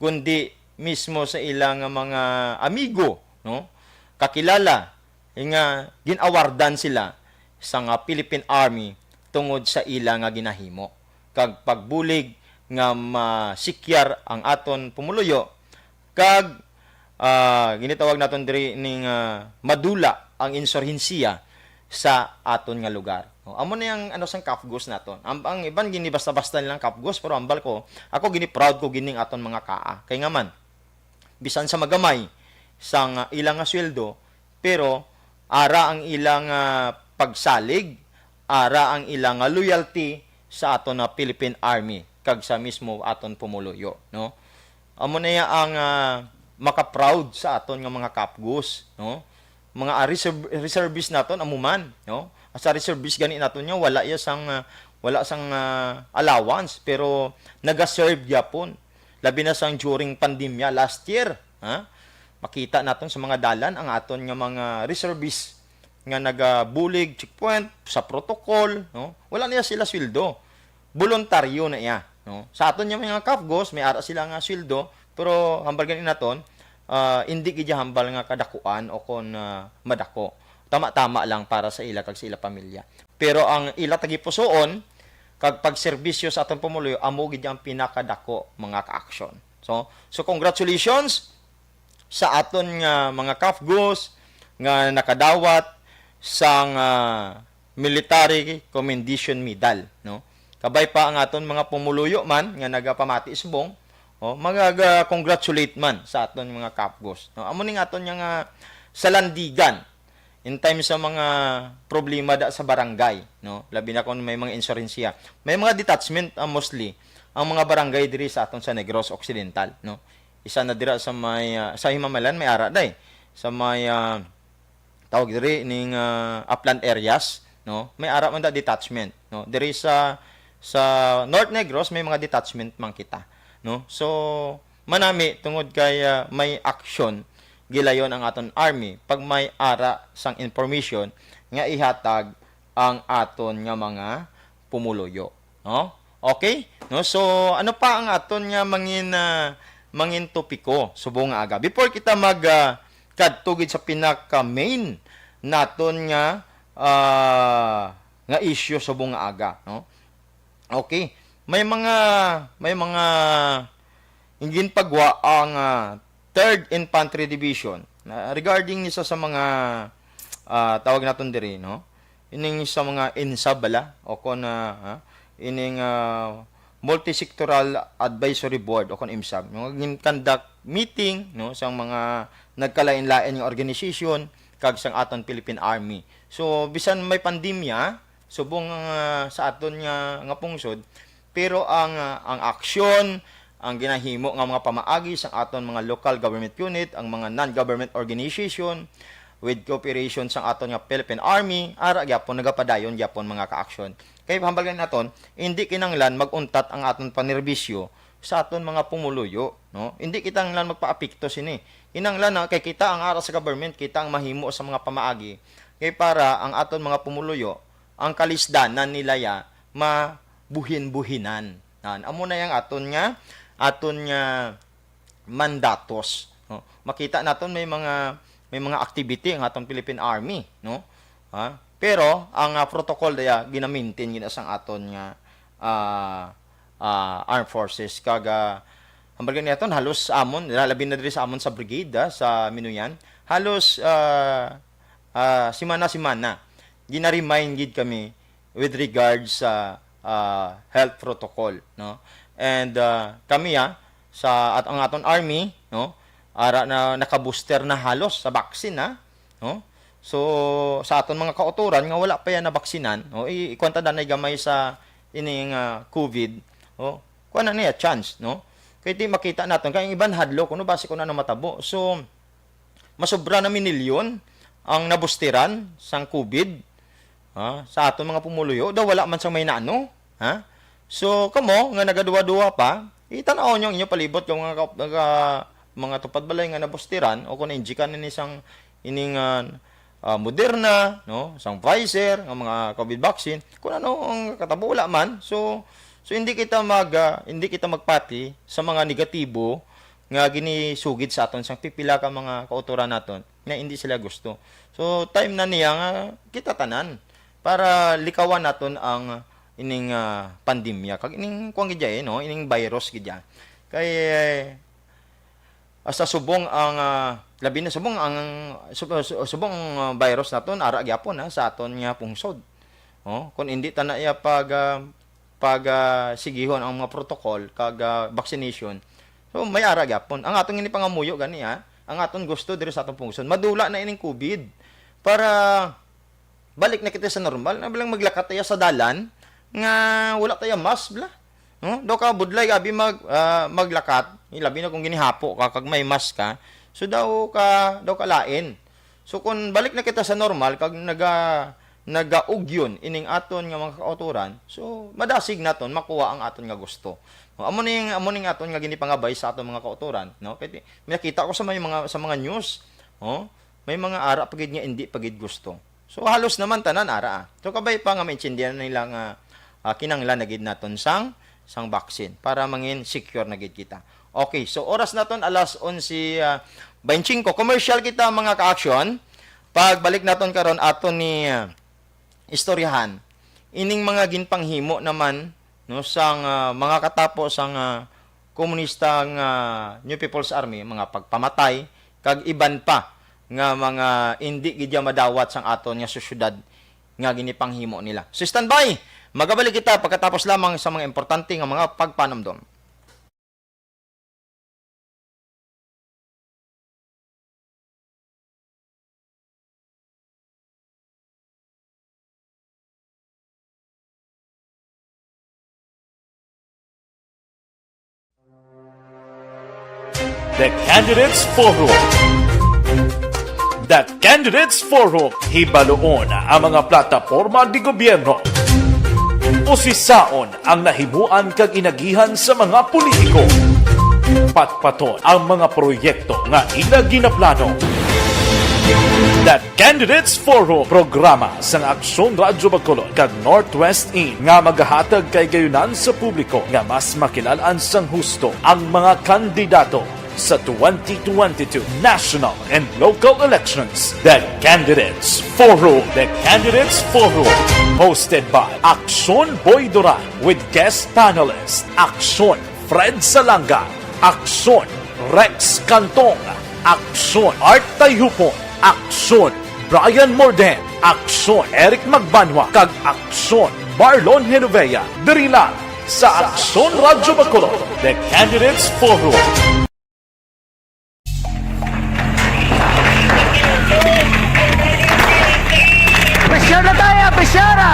kundi mismo sa ila nga mga amigo, no? Kakilala, nga gin-awardan sila sang, ah, Philippine Army tungod sa ila nga ginahimo kag pagbulig nga masikyar ang aton pumuluyo kag, ah, ginitawag naton diri ning, ah, madula ang insurhensiya sa aton nga lugar. O, amo na yang ano sang CAFGOs naton. Ang, ang iban gini basta-basta nilang CAFGOs, pero ambal ko, ako gini proud ko gining aton mga kaa. Kay nga man, bisan sa magamay sang, ah, ila nga sweldo, pero ara ang ila nga pagsalig, ara ang ila nga loyalty sa aton nga Philippine Army kag sa mismo aton pumuluyo, no? Amo na ya ang, ah, maka-proud sa aton nga mga CAFGOs, no? Mga, ah, reserv-, reservist naton amo man, no? Sa reservist gani naton nga wala ya sang, ah, wala sang, ah, allowance, pero nagaserve gyapon. Labi na sang during pandemya last year, ha? Makita naton sa mga dalan ang aton nga mga reservist nga nagabulig, checkpoint, sa protocol, no? Wala niya sila sweldo. Boluntaryo na iya, no? Sa aton nga mga CAFGOs, may ara sila nga sweldo, pero hambal gani naton, ah, indi gid hambal nga kadakuan o kon, ah, madako. Tama-tama lang para sa ila kag sa ila pamilya. Pero ang ila tagipusoon kag pagserbisyo sa aton pumuluyo, amo gid ang pinakadako, mga ka-aksyon. So, so congratulations sa aton nga mga CAFGOs nga nakadawat sang, ah, Military Commendation Medal, no? Kabay pa ang aton mga pumuluyo man nga nagapamati subong, oh, magaga-congratulate man sa aton mga CAFGOs, no? Amo ning aton nga, nga salandigan in times sa mga problema da sa barangay, no? Labi na kung may mga insurhensiya. May mga detachment, ah, mostly, ang mga barangay diri sa aton sa Negros Occidental, no? Isa na dira sa may, ah, sa Himamaylan, may ara day. Sa may, ah, tawag diri ning, ah, upland areas, no? May ara man da detachment, no? Diri sa, sa North Negros, may mga detachment man kita, no? So, manami tungod kay, ah, may aksyon gilayon ang aton army pag may ara sang information nga ihatag ang aton nga mga pumuluyo, no? Okay? No? So, ano pa ang aton nga mangin, ah, mangin topiko subong nga aga? Before kita mag, ah, kadto gid sa pinaka main naton nga, ah, nga issue subong nga aga, no? Okay. May mga, may mga ginpagwa ang, ah, Third Infantry Division. Na, regarding ni sa, sa mga, ah, tawag naton diri, no? Ining sa mga INSAB bala, o kon, ah, ah, ining, ah, Multi-Sectoral Advisory Board, o kon INSAB, no? Gin-conduct meeting, no, sa mga nagkalain-lain nga organisasyon kag sang aton Philippine Army. So, bisan may pandemya, subong, ah, sa aton nga, nga pungsod, pero ang, ah, ang aksyon, ang ginahimo nga mga pamaagi sang aton mga local government unit, ang mga non-government organization, with cooperation sang aton nga Philippine Army, ara gyapon nagapadayon gyapon mga ka-aksyon. Kay hambal gani naton, indi kinahanglan mag-untat ang aton panerbisyo sa aton mga pumuluyo, no? Indi kita kinahanglan magpaapekto sini. Kinahanglan na kay kita ang ara sa government, kita ang mahimo sa mga pamaagi. Kay para ang aton mga pumuluyo, ang kalisdanan nila ya mabuhin-buhinan. Nan, amo na yang aton nga, aton nga mandatos, no? Makita naton may mga, may mga activity ang aton Philippine Army, no? Ha? Pero ang, ah, protocol daya gina-maintain gid sang aton nga, ah, ah, armed forces. Kag, ah, hambal gani naton, halos amon, labi na diri sa amon sa brigade, ah, sa Minuyan, halos, ah, ah, semana-semana, gina-remind gid kami with regards sa, ah, health protocol, no? And, ah, kami, ah, sa at-, ang aton army, no, ara na naka-booster na halos sa vaccine, ha, no? So, sa aton mga kautoran nga wala pa yan nabaksinan, no, i-, ikuan ta danay gamay sa ining, ah, COVID, no? Kuan na niya chance, no? Kay di makita naton kay ang iban hadlok kuno basi kung ano matabo. So, masobra na minilyon ang nabustiran sang COVID, ha, sa aton mga pumuluyo, daw wala man sang may naano, ha? So, kamo nga nagaduwa-duwa pa, itan-aw nyo ang inyo palibot kung mga ka-, mga, mga tupad balay nga nabustiran o kung nainjikan ini sang ining, ah, ah, Moderna, no, sang Pfizer, nga mga COVID vaccine, kung ano ang katabo, wala man. So, so hindi kita mag, ah, hindi kita magpati sa mga negatibo nga ginisugid sa aton sang pipila ka mga kautoran naton nga hindi sila gusto. So, time na niya nga kita tanan para likawan naton ang ining, ah, pandemya kag ining kuan gid ya, eh, no, ining virus gid ya. Kay, eh, ah, sa subong ang, ah, labi na subong ang sub-, sub-, subong ang, ah, virus naton ara gyapon, ha, sa aton nga pungsod. Oh, kung hindi ta na iya pag, ah, pag, ah, sigihon ang mga protocol kag, ah, vaccination, so may ara gyapon. Ang aton ginipangamuyo gani, ha, ang aton gusto diri sa aton pungsod, madula na ining COVID para balik na kita sa normal. Na bilang maglakat tayo sa dalan nga wala tayo mask, bla. No? Daw ka budlay abi mag, ah, maglakat, ilabi na kung ginihapo ka kag may mask ka. So daw ka, daw ka lain. So kung balik na kita sa normal kag naga nagaugyon ining aton nga mga kautoran, so madasig naton makuha ang aton nga gusto. No, amo ning, amo ning aton nga ginipangabay sa aton mga kautoran, no? Kay ti-, may nakita ko sa may mga, sa mga news, oh, may mga ara pa gid nga hindi pa gid gusto. So halos naman tanan ara, ah. So kabay pa nga maintindihan nila nga, ah, kinahanglan na gid naton sang, sang vaccine para mangin secure na gid kita. Okay, so oras naton alas onse, ah, baynte singko. Commercial kita, mga ka-action. Pagbalik naton karon, aton ni, ah, istoryahan ining mga ginpanghimo naman, no, sang, ah, mga katapo sang, ah, komunista nga New People's Army, mga pagpamatay kag iban pa nga mga indi gid ya madawat sang aton nga sosyedad nga ginipanghimo nila. So, standby! Magabalik kita pagkatapos lamang sa mga importante nga mga pagpanumdom. The Candidates Forum. The Candidates Forum, hibaluon ang mga plataporma di gobyerno. Usisaon ang nahimuan kag inagihan sa mga politiko. Patpaton ang mga proyekto nga ila ginaplano. The Candidates Forum, programa sang Aksyon Radyo Bacolod kag Northwest In nga magahatag kay gayunan sa publiko nga mas makilal-an sang husto ang mga kandidato sa twenty twenty-two national and local elections. The Candidates Forum. The Candidates Forum. Hosted by Aksyon Boy Duran with guest panelist Aksyon Fred Salanga, Aksyon Rex Cantong, Aksyon Art Tayhupon, Aksyon Brian Morden, Aksyon Eric Magbanwa, kag Aksyon Marlon Genovea. Diri lang sa Aksyon Radyo Bacolod, The Candidates Forum. Presyar na tayo, presyar na!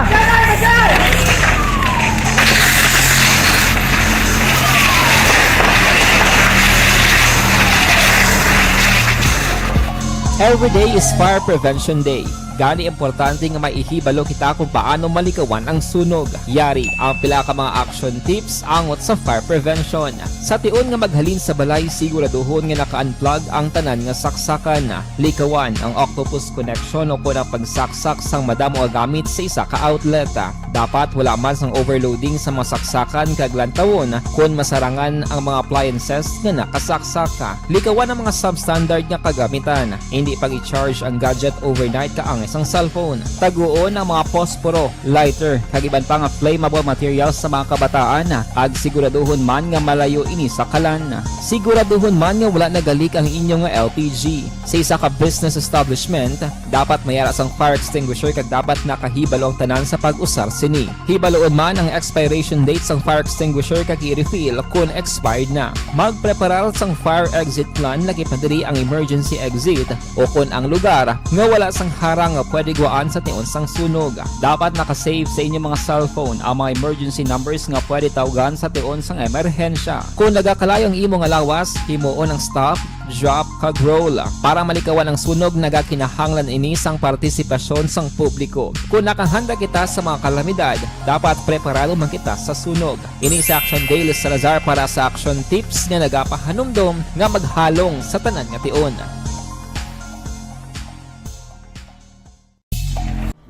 Every day is Fire Prevention Day. Gani, importante nga maihibalo kita kung paano malikawan ang sunog. Yari ang pila ka mga action tips angot sa fire prevention. Sa tion nga maghalin sa balay, siguraduhon nga naka-unplug ang tanan nga saksakan. Likawan ang octopus connection o kon ang pagsaksak sang madamo nga gamit sa isa ka outlet. Dapat wala man sang overloading sa mga saksakan kag lantawon kon masarangan ang mga appliances nga nakasaksak. Likawan ang mga substandard nga kagamitan. Hindi pag-i-charge ang gadget overnight ka ang sang cellphone. Taguon ang mga posporo, lighter, kag iban pa nga flammable materials sa mga kabataan, kag siguraduhon man nga malayo ini sa kalan. Siguraduhon man nga wala nagalik ang inyo nga L P G. Sa isa ka business establishment, dapat may ara sang fire extinguisher kag dapat nakahibalo ang tanan sa pag-usar sini. Hibaluon man ang expiration date sang fire extinguisher kag i-refill kon expired na. Magpreparar sang fire exit plan, lagi pa diri ang emergency exit, o kon ang lugar nga wala sang harang nga pwede gwaan sa tion sang sunog. Dapat naka-save sa inyo mga cellphone ang mga emergency numbers nga pwede tawgan sa tion sang emerhensya. Kung nagakalayo ang imo nga lawas, himuon ang stop, drop, kag roll. Para malikawan ang sunog, nagakinahanglan ini sang partisipasyon sang publiko. Kung nakahanda kita sa mga kalamidad, dapat preparado man kita sa sunog. Ini si Action Daily Salazar para sa Action Tips nga nagapahanumdom nga maghalong sa tanan nga tion.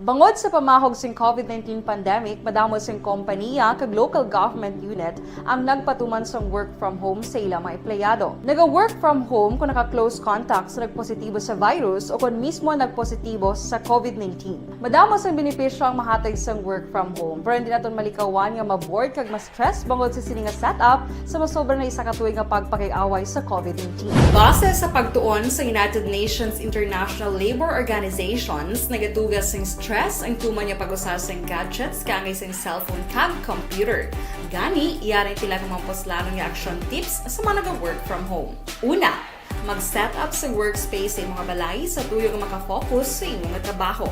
Bangod sa pamahog sing COVID nineteen pandemic, madamo sing kompaniya kag local government unit ang nagpatuman sang work from home sa ila mga empleyado. Naga-work from home kung naka-close contact sa nagpositibo sa virus o kon mismo nagpositibo sa COVID nineteen. Madamo sang benepisyo ang mahatag sang work from home, pero hindi naton malikawan nga ma-bored kag ma-stress bangod sa sini nga setup sa masobra na isa ka tuig nga pagpakig-away sa COVID nineteen. Base sa pagtuon sa United Nations International Labour Organizations, nagatuga sing stress ang tuman nga pag-usa sing gadgets kaangay sing cellphone kag computer. Gani, yari ang pila ka mga puslanon nga action tips sa mga naga-work from home. Una, mag-set up sa workspace sa imong balay sa tuyo nga makafocus sa imong trabaho.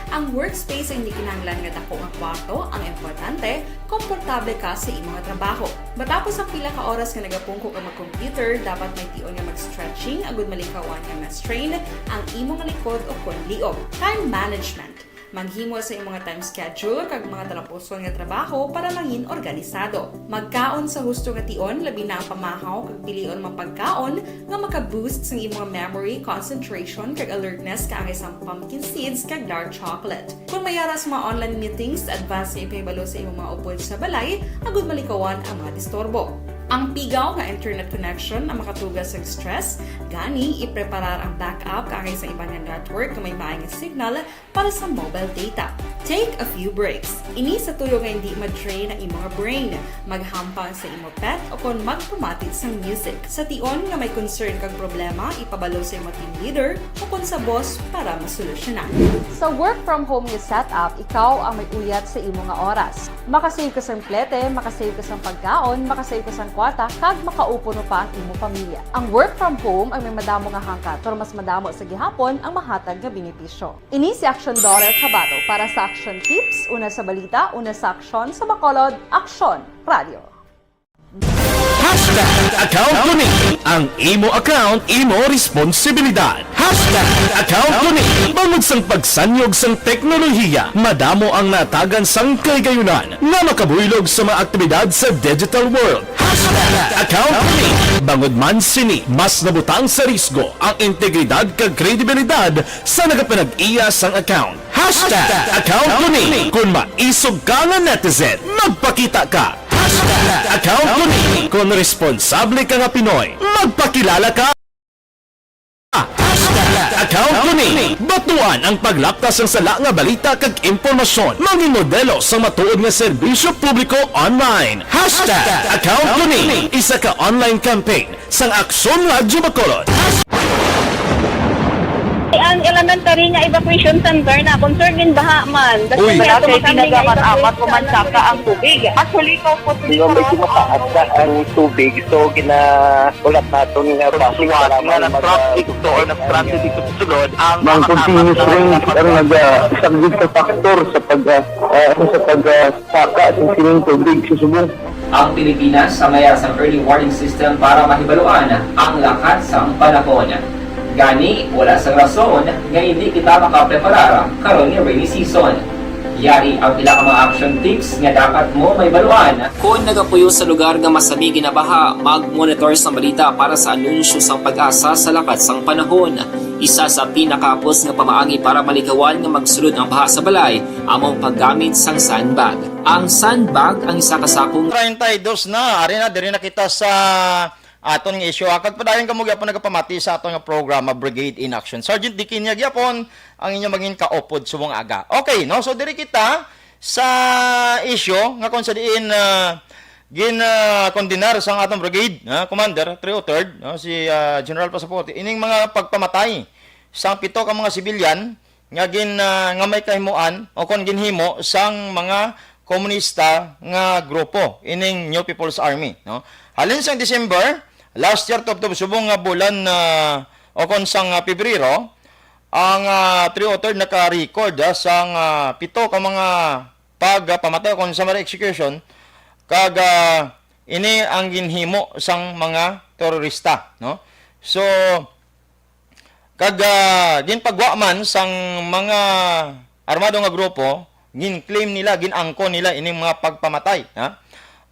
Ang workspace ay hindi kinahanglan nga dako nga kwarto, ang importante, komportable ka sa imong trabaho. Matapos ang pila ka oras nga nagapungko ka mag-computer, dapat may tion nga mag-stretching agud malikawan nga ma-strain ang imong likod o kon liog. Time management. Maghimo sa imong time schedule kag mga talapuson nga trabaho para mangin organisado. Magkaon sa husto nga tion, labi na ang pamahaw kag pilion mga pagkaon nga maka-boost sang imong memory, concentration, kag alertness kaangay sang pumpkin seeds kag dark chocolate. Kung may ara sa mga online meetings, advance nga ipahibalo sa imong mga upod sa balay agud malikawan ang mga disturbo. Ang pigaw nga internet connection ang makatuga sa stress, gani ipreparar ang backup kaangay sa iban nga network nga may maay nga signal para sa mobile data. Take a few breaks. Ini sa tuyo nga hindi ma-drain ang imong brain. Maghampang sa imo pet o kon magpamati sang music. Sa tion nga may concern kag problema, ipabalo sa imo team leader o kon sa boss para masolusyonan. Sa work from home nga setup, ikaw ang may uyat sa imo nga oras. Makasave ka sang plete, makasave ka sang pagkaon, makasave ka sang kwarta, kag makaupuno pa ang imo pamilya. Ang work from home ang may madamo nga hangkat, pero mas madamo sa gihapon ang mahatag nga benepisyo. Ini si Action Daughter Kabato para sa Action Tips, una sa balita, una sa aksyon, sa Bacolod, Aksyon Radio. Hashtag account ko ni. Ang imo account, imo responsibilidad. Hashtag account ko ni. Bangod sang pagsanyog sang teknolohiya, madamo ang natagan sang kahigayunan nga makabuylog sa mga aktibidad sa digital world. Hashtag account ko ni. Bangod man sini, mas nabutang sa risgo ang integridad kag kredibilidad sa nagapanag-iya sang account. Hashtag account ko ni. Kung maisog ka nga netizen, magpakita ka. Hashtag account ko ni. Kung responsable ka nga Pinoy, magpakilala ka. Hashtag account ko ni. Batuan ang paglaptas sang sala nga balita kag impormasyon. Mangin modelo sang matuod nga serbisyo publiko online. Hashtag account ko ni. Isa ka online campaign sang Aksyon Radyo Bacolod. Ang elementary nga evacuation center na concern in baha man. Uy. Wala kay tinaga man, amat ko man saka ang tubig. Actually, ko po. Di ba, medyo mataas na ang tubig, so ginahulat naton nga basi nga nag-traffic to or nag-transit dito sa sulod ang mga continuous rain ang nag-, ah, isa gid sa factor sa pag, ah, ah, sa pag, ah, saka sa sining tubig sa subong. Ang Pilipinas ang may ara sang early warning system para mahibaluan ang lakat sang panahon. Gani, wala sang rason nga hindi kita makapreparar karon nga rainy season. Yari ang pila ka mga action tips nga dapat mo mahibaluan. Kon nagapuyo sa lugar nga masami ginabaha, mag-monitor sang balita para sa anunsyo sang PAGASA sa lakat sang panahon. Isa sa pinakahapos nga pamaagi para malikawan nga magsulod ang baha sa balay amo ang paggamit sang sandbag. Ang sandbag ang isa ka sakong Treinta y dos na, ari na, diri na kita sa, aton nga isyu, ha. Kag padayon kamo gyapon nagapamati sa aton nga programa, Brigade in Action. Sergeant Dikinya gyapon ang inyo mangin kaupod subong aga. Okay, no? So, diri kita sa isyu nga kung sa diin, ah, gin, ah, kondenar sang atong brigade, ha, Commander, three oh third, no, si, ah, General Pasaporte, ining mga pagpamatay sang pito ka mga sibilyan nga gin, ah, nga may kahimuan o kon ginhimo sang mga komunista nga grupo, ining New People's Army, no? Halin sang December last year, tubtob subong nga bulan, ah, o kon sang, ah, Pebrero, ang, ah, three oh third naka-record, ah, sang, ah, pito ka mga pagpamatay o kon summary execution, kag, ah, ini ang ginhimo sang mga terorista, no? So, kag, ah, ginpagwa man sang mga armado nga grupo, gin-claim nila, gin-angkon nila ining mga pagpamatay, ha?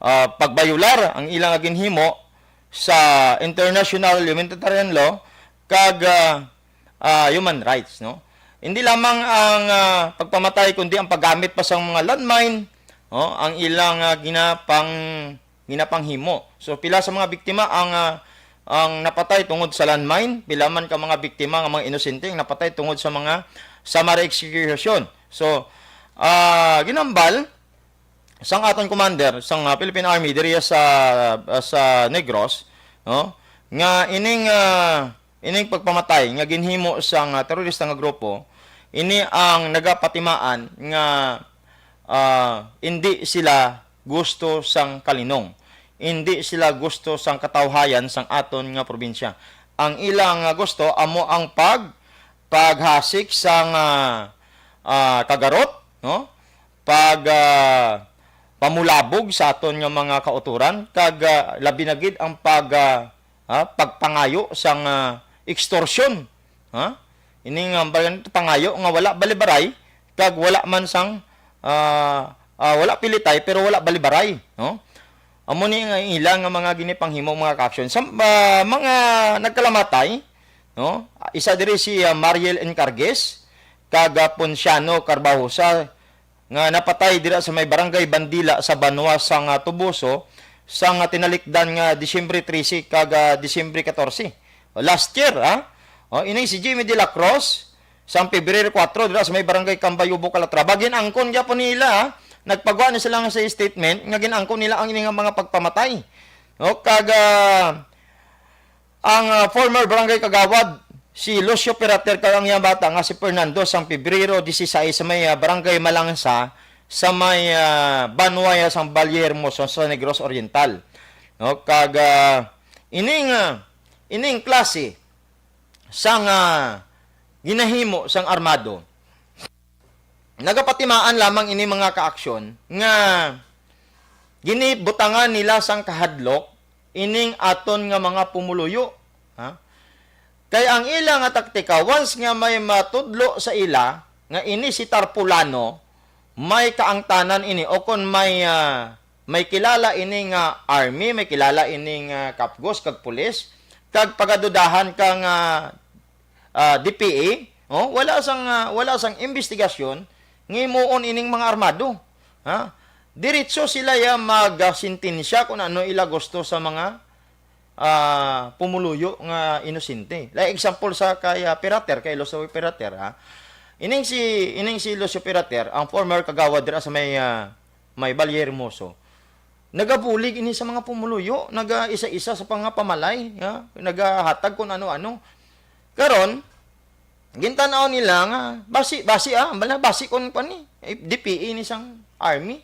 Ah, pagbayular ang ilang ginhimo sa international humanitarian law kag, ah, ah, human rights, no? Hindi lamang ang, ah, pagpamatay, kundi ang paggamit pa sang mga landmine, no, ang ilang, ah, ginapang-, ginapanghimo. So, pila sa mga biktima ang, ah, ang napatay tungod sa landmine, pila man ka mga biktima nga mga inosente ang napatay tungod sa mga summary execution. So, ah, ginambal sang aton commander sang, ah, Philippine Army diri sa, ah, sa Negros, no, nga ining, ah, ining pagpamatay nga ginhimo sang, ah, terorista nga grupo, ini ang nagapatimaan nga, ah, indi sila gusto sang kalinong, indi sila gusto sang katawhayan sang aton nga probinsya. Ang ilang, ah, gusto amo ang pag-, paghasik sang, ah, ah, kagarot, no? Pag, ah, pamulabog sa aton nga mga kautoran, kag, ah, labi na gid ang pag, ah, ah, pagpangayo sang, ah, extortion. Ha? Ini nga bayan-, pangayo nga wala balibaray, kag wala man sang, ah, ah, wala pilitay, pero wala balibaray, no? Amo ni nga ila nga mga ginipanghimo, mga ka-action. Sa, ah, mga nagkalamatay, no? Isa diri si, ah, Mariel Encarguez, kag, ah, Ponciano Carbajosa, nga napatay dira sa may Barangay Bandila sa banwa sang, ah, Toboso, sang, ah, tinalikdan nga Disyembre trese kag, ah, Disyembre katorse. O, last year, ha? O, ini si Jimmy de la Cruz, sang Pebrero kuwatro, dira sa may Barangay Cambayubo, Calatrava. Gin-angkon gyapon nila, ha? Nagpagwa na sila nga sa statement nga gin-angkon nila ang ini nga mga pagpamatay. No? Kag, ah, ang, ah, former barangay kagawad, si Lucio Pirater, kag ang iyang bata nga si Fernando, sang Pebrero dieciséis sa may, ah, Barangay Malangsa, sa may, ah, Banwaya sang Valle Hermoso sa Negros Oriental. No? Kag, ah, ining, ah, ining klase sang, ah, ginahimo sang armado, nagapatimaan lamang ini, mga ka-action, nga ginibutangan nila sang kahadlok ining aton nga mga pumuluyo, ha? Kay ang ila nga taktika, once nga may matudlo sa ila nga ini si Tarpulano, may kaangtanan ini, o kon may, ah, may kilala ini nga army, may kilala ini nga kapgos kag pulis, kag pagadudahan ka nga, ah, D P A, oh, wala sang, ah, wala sang imbestigasyon nga himuon ining mga armado, ha? Diretso sila ya magsentensya kung ano ila gusto sa mga, ah, pumuluyo nga inosente. Like example sa kay, ah, Pirater, kay Lucio Pirater, ha? Ining si, ining si Lucio Pirater, ang former kagawad dira sa may, ah, may Valle Hermoso, nagabulig ini sa mga pumuluyo, nagaisa-isa sa pangapamalay, ha? Nagahatag kung ano-ano. Karon, gintan-aw nila nga basi, basi, ah, bala, basi kon kuan ni, eh, D P A ni sang army.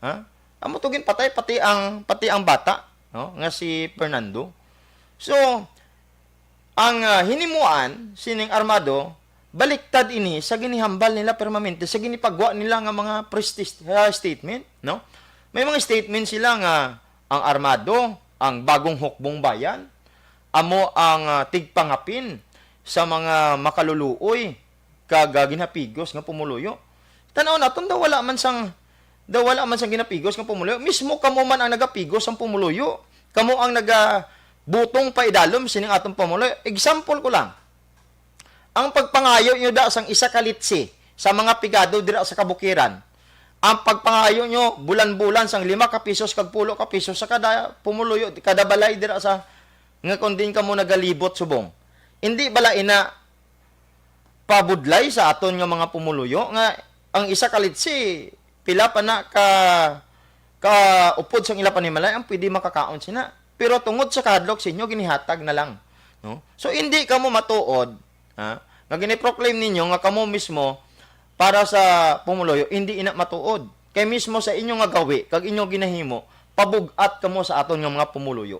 Ha? Amo to ginpatay pati ang, pati ang bata, no, nga si Fernando. So, ang, ah, hinimuan sining armado, baliktad ini sa ginihambal nila permanente, sa ginipagwa nila nga mga press tis-, ah, statement, no? May mga statement sila nga ang armado, ang bagong hukbong bayan, amo ang, ah, tigpangapin sa mga makaluluoy kag, ah, ginhapigos nga pumuluyo. Tan-aw naton, daw wala man sang, daw wala man sang ginapigos nga pumuluyo. Mismo kamo man ang nagapigos sang pumuluyo. Kamo ang nagabutong paidalom sining atong pumuluyo. Example ko lang. Ang pagpangayo nyo da sang isa ka litsi sa mga pigado dira sa kabukiran, ang pagpangayo nyo bulan-bulan sang lima ka pisos kag pulo ka pisos sa kada pumuluyo, kada balay dira sa, nga kon diin kamo nagalibot subong. Indi bala ina pabudlay sa aton nga mga pumuluyo nga ang isa ka litsi, pila pa na ka, ka upod sang ila panimalay ang pwede makakaon sina. Pero tungod sa kahadlok sa inyo, ginihatag na lang, no? So, hindi kamo matuod, ha, nga gini-proclaim ninyo nga kamo mismo para sa pumuluyo, hindi ina matuod. Kay mismo sa inyo nga gawi kag inyo ginahimo, pabug-at kamo sa aton nga mga pumuluyo.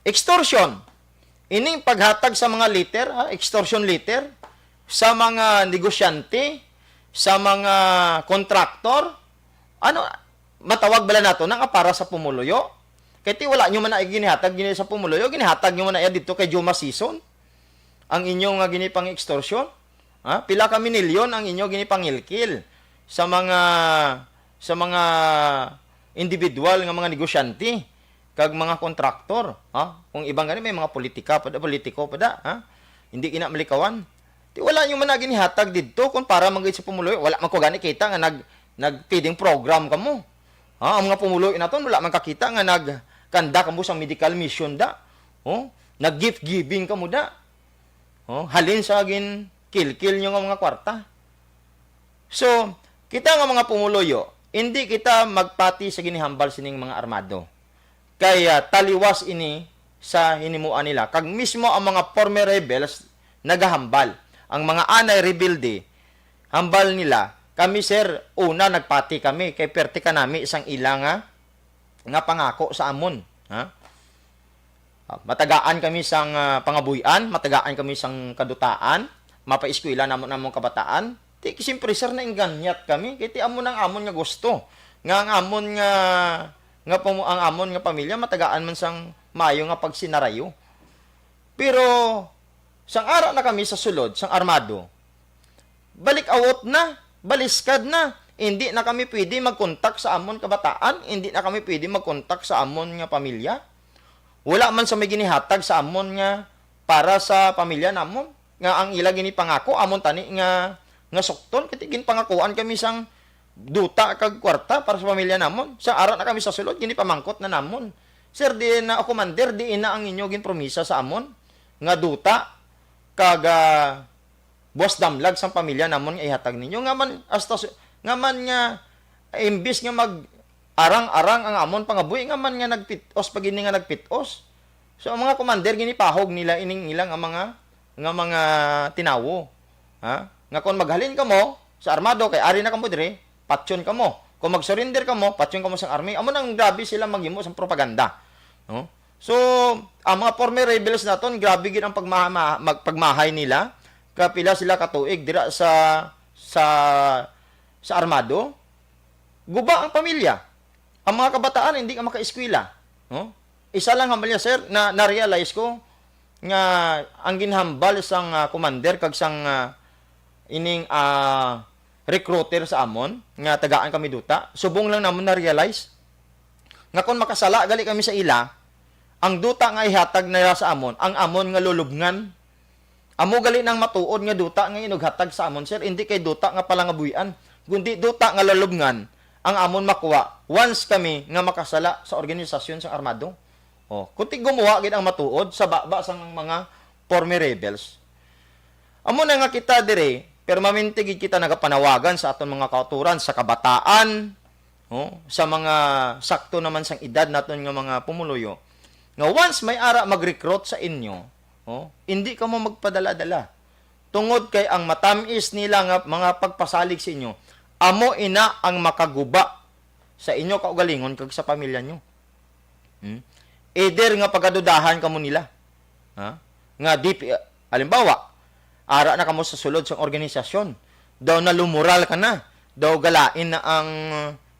Extortion. Ining paghatag sa mga letter, ha, extortion letter, sa mga negosyante, sa mga kontraktor, ano, matawag bala nato na nga para sa pumuluyo? Kay ti wala nyo man na ginihatag gini sa pumuluyo, ginihatag nyo man na iya dito kay Juma Season, ang inyo nga ginipang-extortion. Ha? Pila ka minilyon ang inyo ginipangilkil sa mga, sa mga individual nga mga negosyante kag mga kontraktor, ha? Kung iban gani may mga politika pa da, politiko pa da, ha? Hindi ina malikawan. Ti wala nyo man na ginihatag didto kung para man gid sa pumuluyo. Wala man ko gani kita nga nag, nag-feeding program kamo. Ha? Ang mga pumuluyo naton wala man kakita nga nagkanda kamo sang medical mission da. Oh, nag-gift giving kamo da. Oh, halin sa gin kilkil nyo nga mga kwarta. So, kita nga mga pumuluyo, hindi kita magpati sa ginihambal sining mga armado. Kay, ah, taliwas ini sa hinimuan nila. Kag mismo ang mga former rebels nagahambal. Ang mga anay rebelde, hambal nila, "Kami, sir, una nagpati kami kay perti kanami sang ila nga, nga pangako sa amon." Ha? Ah, matagaan kami sang, ah, pangabuy-an, matagaan kami sang kadutaan, mapaeskwela namon among kabataan. Ti, siyempre, sir, naingganyat kami. Kay ti amo nang amon nga gusto. Nga ang amon nga, nga pamo-, ang amon nga pamilya, matagaan man sang maayo nga pagsinarayo. Pero, sang ara na kami sa sulod, sang armado, balik-awot na, baliskad na. Hindi na kami pwede magkontak sa amon kabataan, hindi na kami pwede magkontak sa amon nga pamilya. Wala man sa may ginihatag sa amon nga para sa pamilya namon, nga ang ila ginipangako, amon tani nga, nga sukton, kay ti ginpangakuan kami sang duta kag kwarta para sa pamilya namon. Sa ara na kami sa sulod, ginipamangkot na namon, "Sir, di na, o Commander, di na ang inyo ginpromisa sa amon nga duta kag, ah, buwas damlag sang pamilya namon nga ihatag ninyo. Nga man, hasta su-, nga man nga, imbis nga mag-arang-arang ang amon pangabuhi, nga man nga nagpit-os pa gid ni nga nagpit-os." So, ang mga commander, ginipahog nila ining ila nga mga, nga mga tinawo. Ha? Nga kon maghalin kamo sa armado, kay ari na kamo diri, patyon kamo. Kung mag-surrender kamo, patyon kamo sang army. Amo nang grabe sila maghimo sang propaganda. No? So, ang mga former rebels naton, grabe gid ang pagmaha-, mag-, pagmahay nila. Kapila sila ka tuig dira sa, sa, sa armado. Guba ang pamilya. Ang mga kabataan hindi ka makaeskwela, no? Isa lang hambalya, sir, na na-realize ko nga ang ginhambal sang, ah, commander kag sang, ah, ining, ah, recruiter sa amon nga tagaan kami duta, subong lang namon na-realize nga kon makasala gali kami sa ila, ang duta nga ihatag nila sa amon, ang amon nga lulubngan. Amo gali nang matuod nga duta nga inughatag sa amon, sir, indi kay duta nga palangabuy-an, kundi duta nga lalubngan ang amon makuha once kami nga makasala sa organisasyon sang armado. Oh, kundi gumawa gid ang matuod sa baba sang mga former rebels. Amo na nga kita dire, permanente gid kita nagapanawagan sa aton mga kauturan, sa kabataan, oh, sa mga sakto naman sang edad naton nga mga pumuluyo, nga once may ara mag-recruit sa inyo, oh, indi kamo magpadala-dala. Tungod kay ang matamis nila nga mga pagpasalig sa inyo, amo ina ang makaguba sa inyo kaugalingon kag sa pamilya nyo. Hmm? Either nga pagadudahan kamo nila, ha? Nga di pi-, halimbawa, ara na kamo sa sulod sang organisasyon, daw nalumoral ka na, daw galain na ang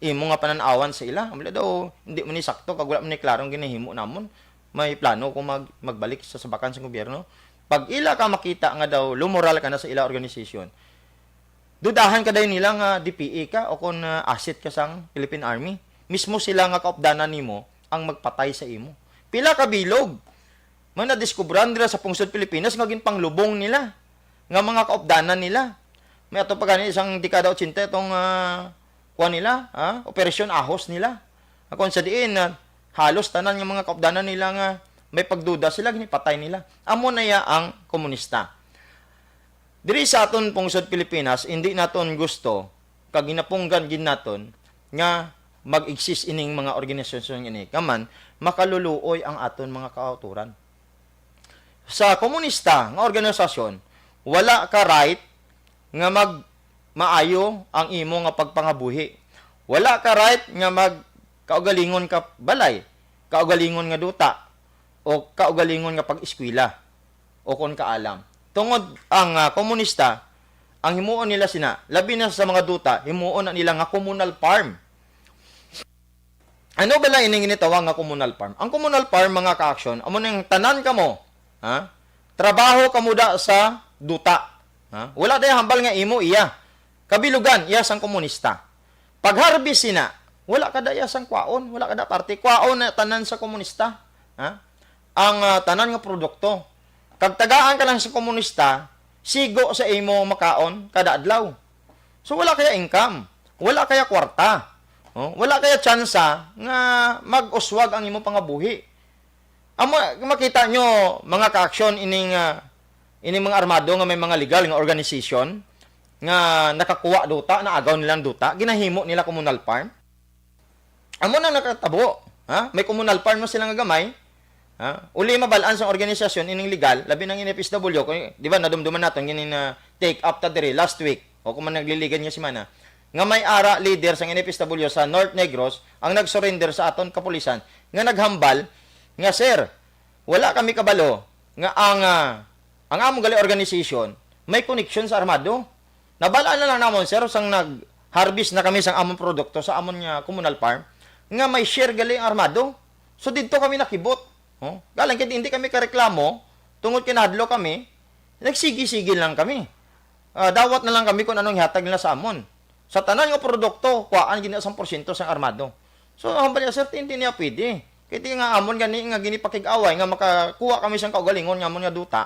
imo nga panan-awan sa ila. Ambala daw, hindi man ni sakto, kag wala man ni klaro ang ginahimo namon. May plano ko mag-, magbalik sa sabakan sa gobyerno. Pag ila ka makita nga daw lumoral ka na sa ila organisasyon, dudahan ka dayon nila nga D P A ka o kung, ah, asset ka sang Philippine Army. Mismo sila nga kaupdanan nimo ang magpatay sa imo. Pila ka bilog man nadiskubrahan dira sa pungsod Pilipinas nga ginpanglubong nila nga mga kaupdanan nila. May ato pa gani sang dekada ochenta itong, ah, kuwan nila, ah, Operasyon Ahos nila. Kung sa diin, ah, halos tanan nga mga kaupdanan nila nga may pagduda sila, ginipatay nila. Amo na ya ang komunista. Diri sa aton pungsod Pilipinas, hindi naton gusto, kag ginapunggan gid naton nga mag-exist ining mga organisasyon ini. Kay man, makaluluoy ang aton mga kauturan. Sa komunista nga organisasyon, wala ka right nga mag maayo ang imo nga pagpangabuhi. Wala ka right nga mag kaugalingon ka balay, kaugalingon nga duta, o kaugalingon nga pag-eskwela, o kon kaalam. Tungod ang, ah, komunista, ang himuon nila sina, labi na sa mga duta, himuon na nila nga communal farm. Ano bala ining ginatawag nga communal farm? Ang communal farm, mga ka-aksyon, amo ning tanan kamo, ha? Trabaho kamo da sa duta, ha? Wala day hambal nga imo iya. Kabilugan iya sang komunista. Pag-harvest sina, wala ka da iya sang kwaon, wala ka da parte. Kwaon na tanan sa komunista, ha? Ang, ah, tanan nga produkto. Kag tagaan ka lang sa komunista, sigo sa imo makaon kada adlaw. So, wala kaya income, wala kaya kwarta, oh, wala kaya tsansa nga mag-uswag ang imo pangabuhi. Amo, makita nyo, mga ka-aksyon, ining, ah, ining mga armado nga may mga legal nga organization nga nakakuha duta, naagaw nilang duta, ginahimo nila communal farm. Amo nang nakatabo, ha? May communal farm na sila nga gamay, ha? Uli mabal-an sa organisasyon ining legal, labi nang N F S W, kung, di ba, nadumduman naton gini na take up ta diri last week, o kung man nagliligad nga semana, nga may ara leader sang N F S W sa North Negros ang nag-surrender sa aton kapulisan nga naghambal nga, "Sir, wala kami kabalo nga ang, ah, ang among gali organization may koneksyon sa armado." Nabal-an na lang namon, sir, sang nag-harvest na kami sang amon produkto sa amon nga communal farm, nga may share gali ang armado. So, didto kami nakibot. Oh, galing kay hindi kami kareklamo, tungod kay nahadlok kami, nagsigi-sige lang kami. Ah, dawat na lang kami kung anong ihatag nila sa amon. Sa tanan nga produkto, kuhaan gid na sang porsyento sang armado. So, ang hambal niya, sir, hindi niya pwede. Kay di nga amon gani nga ginipakig-away nga makakuha kami sang kaugalingon nga amon nga duta.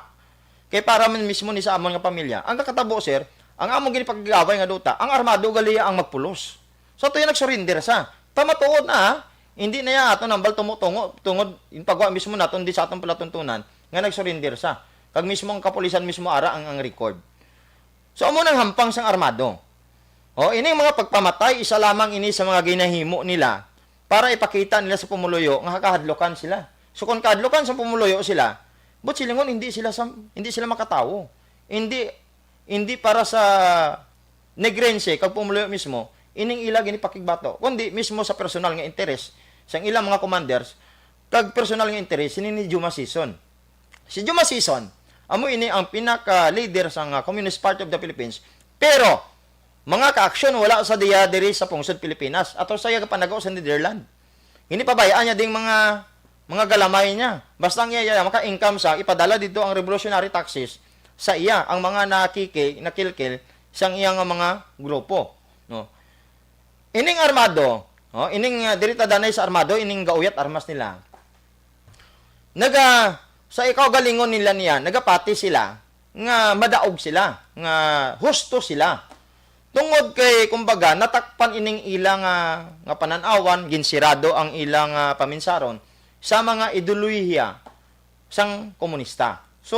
Kay para man mismo ni sa amon nga pamilya. Ang kakatabo, sir, ang amon ginipakig-away nga duta, ang armado gali ang magpulos. So, tuyo nag-surrender sa. Tama tuod na, ha? Hindi na ya ato nambal tumo-tungo, tungod yung pagwa mismo naton di sa atong palatuntunan nga nag-surrender sa. Kag mismo ang kapulisan mismo ara ang, ang record. So, amo nang hampang sang armado. O, ining mga pagpamatay, isa lamang ini sa mga ginahimo nila para ipakita nila sa pumuluyo nga kahadlukan sila. So, kung kahadlukan sa pumuluyo sila, but silingon, hindi sila sa, hindi sila makatawo. Hindi, hindi para sa Negrense kag pumuluyo mismo, ining ila ginipakigbato, kundi mismo sa personal nga interes sang ilang mga commanders kag personal nga interes sini ni Juma Sison. Si Juma Sison, amo ini ang pinaka-leader sang, ah, Communist Party of the Philippines, pero mga ka-aksyon wala sa diya diri sa pungsod Pilipinas, ato sa iya panago sa Netherlands. Ginipabayaan niya ding mga, mga galamay niya. Basta ang iya, iya maka-income sa ipadala dito ang revolutionary taxes sa iya, ang mga nakiki-, nakilkil sang iya nga mga grupo, no. Ining armado, no, ining, ah, diri ta danay sa armado, ining gauyat armas nila. Naga, sa ikaugalingon nila niya, nagapati sila nga madaog sila, nga husto sila. Tungod kay, kumbaga, natakpan ining ila nga, nga panan-awan, ginsirado ang ila nga paminsaron sa mga ideolohiya sang komunista. So,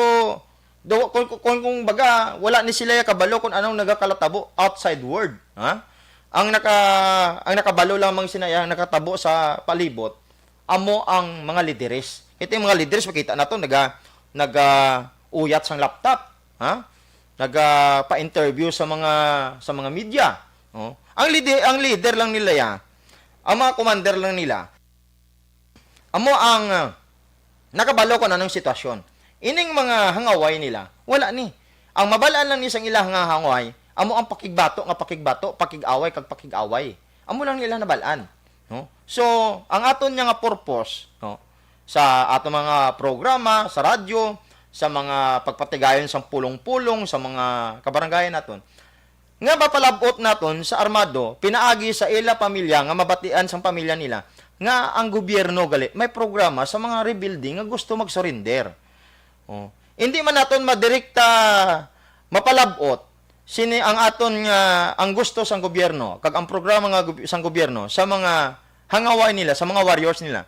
do, kung, kung, kung baga, wala ni sila ya kabalo kung anong nagakalatabo outside world, ha? Ang naka, ang nakabalo lamang sina ya, ang nakatabo sa palibot, amo ang mga lideres. Ito yung mga lideres, makita nato, naga, naga uyat sang laptop, ha? Naga pa-interview sa mga, sa mga media. Oh. Ang leader, ang leader lang nila ya, ang mga commander lang nila, amo ang, ah, nakabalo kung anong sitwasyon. Ining mga hangaway nila, wala ni. Ang mabalaan lang ni sang ilang nga hangaway, amo ang pakigbato nga pakigbato, pakig-away kag pakig-away. Amo lang nila nabalaan, no? So, ang aton nga purpose, no, sa aton mga programa, sa radyo, sa mga pagpatigayon sang pulong-pulong, sa mga kabarangayan naton, nga mapalab-ot naton sa armado, pinaagi sa ila pamilya nga mabatian sang pamilya nila nga ang gobyerno gali may programa sa mga rebuilding nga gusto mag-surrender. Oh. Hindi man naton madirekta mapalab-ot sini ang aton nga, ang gusto sang gobyerno kag ang programa nga gob-, sang gobyerno sa mga hangaway nila, sa mga warriors nila.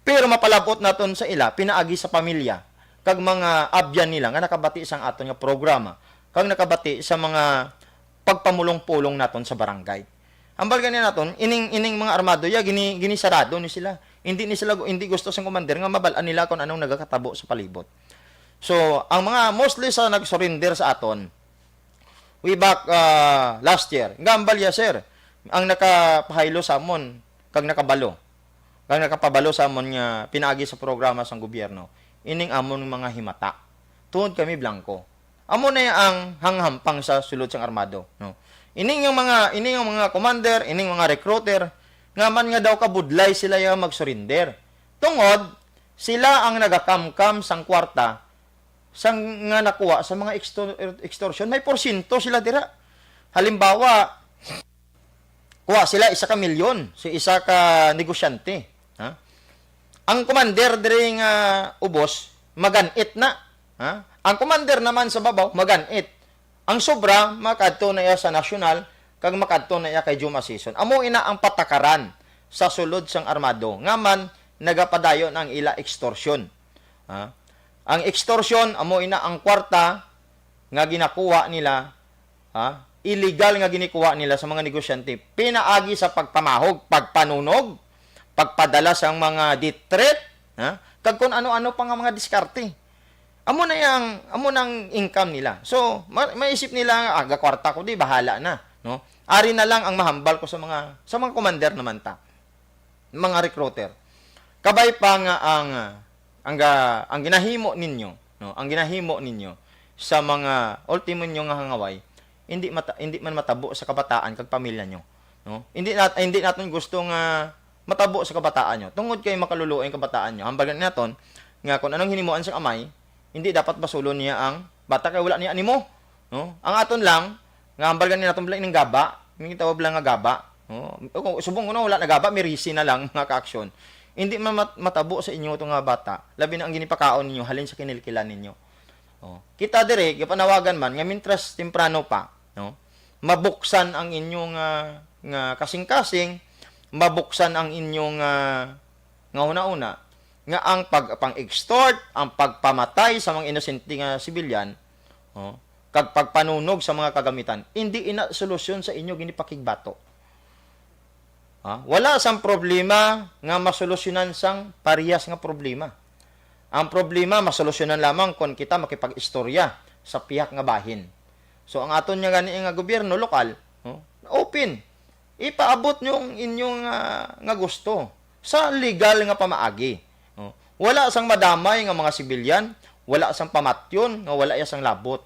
Pero mapalabot naton sa ila pinaagi sa pamilya kag mga abyan nila nga nakabati sang aton nga programa kag nakabati sa mga pagpamulong-pulong naton sa barangay. Hambal gani naton, ining, ining mga armado ya, gini, ginisarado ni sila. Hindi ni sila, hindi gusto sang commander nga mabal-an nila kung anong nagakatabo sa palibot. So, ang mga mostly sa nag-surrender sa aton, way back, ah, last year, nga hambal ya, sir, ang nakapahaylo sa amon, kag nakabalo, kag nakapabalo sa amon nga pinaagi sa programa sang gobyerno, ining amon mga himata. Tungod kami blanco. Amo na ang hanghampang sa sulod sang armado, no? Ining yung mga, ining yung mga commander, ining mga recruiter, nga man nga daw kabudlay sila yung mag-surrender. Tungod, sila ang nagakamkam sang kwarta sang nga nakuha sa mga extor-, extortion. May porsyento sila dira. Halimbawa, kuha sila isa ka milyon sa isa ka negosyante. Ha? Ang commander diri nga ubos, maganit na. Ha? Ang commander naman sa babaw, maganit. Ang sobra, makadto na iya sa nasyonal, kag makadto na iya kay Juma Season. Amo ina ang patakaran sa sulod sang armado, nga man nagapadayon ang ila extortion. Ha? Ang extortion, amo ina ang kwarta nga ginakuha nila, ha? Illegal nga ginikuha nila sa mga negosyante, pinaagi sa pagpamahog, pagpanunog, pagpadala sang mga death threat, ha? Kag kung ano-ano pa nga mga diskarte. Amo na yang, amo nang income nila. So, ma-, maisip nila nga, "Ah, gakwarta ko di, bahala na," no? Ari na lang ang mahambal ko sa mga, sa mga commander naman ta, mga recruiter. Kabay pa nga ang, ah, ang ga-, ang ginahimo ninyo, no? Ang ginahimo ninyo sa mga ultimo ninyo nga hangaway, hindi mata-, hindi man matabo sa kabataan kag pamilya nyo, no? Hindi nat-, hindi naton gusto nga matabo sa kabataan nyo. Tungod kay makaluluoy ang kabataan nyo. Hambal gani naton nga kung anong hinimuan sa amay, hindi dapat basulon niya ang bata kay wala niya animo, no? Ang aton lang, nga hambal gani naton bala ining gaba, yung gitawag lang nga gaba, no? O kung subong kuno wala na gaba, mirisi na lang, mga ka-aksyon. Hindi man mat-, matabo sa inyo to nga bata, labi na ang ginipakaon ninyo halin sa kinilkilan ninyo. Oh. Kita dire, gapanawagan man nga mintras temprano pa, no? Mabuksan ang inyong, ah, nga kasing-kasing, mabuksan ang inyong, ah, nga hunahuna, nga ang pag-, pang-extort, ang pagpamatay sa mga inosente nga sibilyan, oh, kag pagpanunog sa mga kagamitan, indi ina solusyon sa inyo ginipakigbato. Ha? Wala sang problema nga masolusyonan sang parehas nga problema. Ang problema masolusyonan lamang kon kita makipag-istorya sa pihak nga bahin. So, ang aton nga gani nga gobyerno lokal, no, open. Ipaabot nyo ang inyong, ah, nga gusto sa legal nga pamaagi. No? Wala sang madamay nga mga sibilyan, wala sang pamatyon nga wala iya sang labot.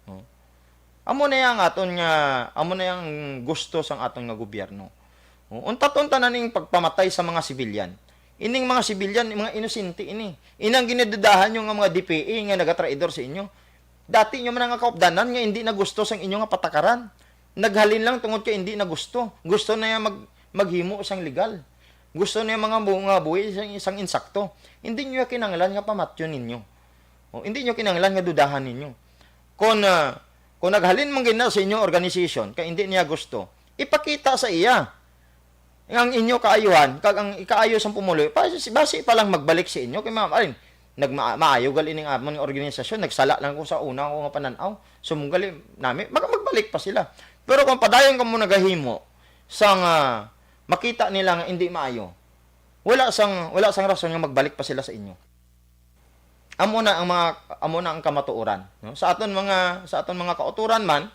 No? Amo na yang aton nga, amo na yang gusto sang aton nga gobyerno. No? Untat-untat na ning pagpamatay sa mga sibilyan. Ining mga sibilyan, mga inosente ini. Inang ginidudahan nyo nga mga D P A nga nagatraidor sa inyo. Dati nyo man nga kaupdanan nga hindi na gusto sang inyo nga patakaran. Naghalin lang tungod kay hindi na gusto. Gusto na niya mag-, maghimo sang legal. Gusto niya mga bu-, mga buhi sang, sang insakto. Hindi nyo kinahanglan nga pamatyon ninyo. O, hindi nyo kinahanglan nga dudahan ninyo. Kung, ah, kung naghalin man gid na sa inyo organization, kay hindi niya gusto, ipakita sa iya ang inyo kaayuhan, kag ang ikaayo sang pumuluyo, pa, basi pa lang magbalik sa inyo. Kay, ma'am, alin, nagma-, maayo gali ning amon nga organisasyon, nagsala lang ko sa una ko nga panan-aw. Sumong gali nami, mag-, magbalik pa sila. Pero kung padayon kamo nagahimo sang, ah, makita nila nga hindi maayo, wala sang, wala sang rason nga magbalik pa sila sa inyo. Amo na ang mga, amo na ang kamatuoran, no? Sa aton mga, sa aton mga kautoran man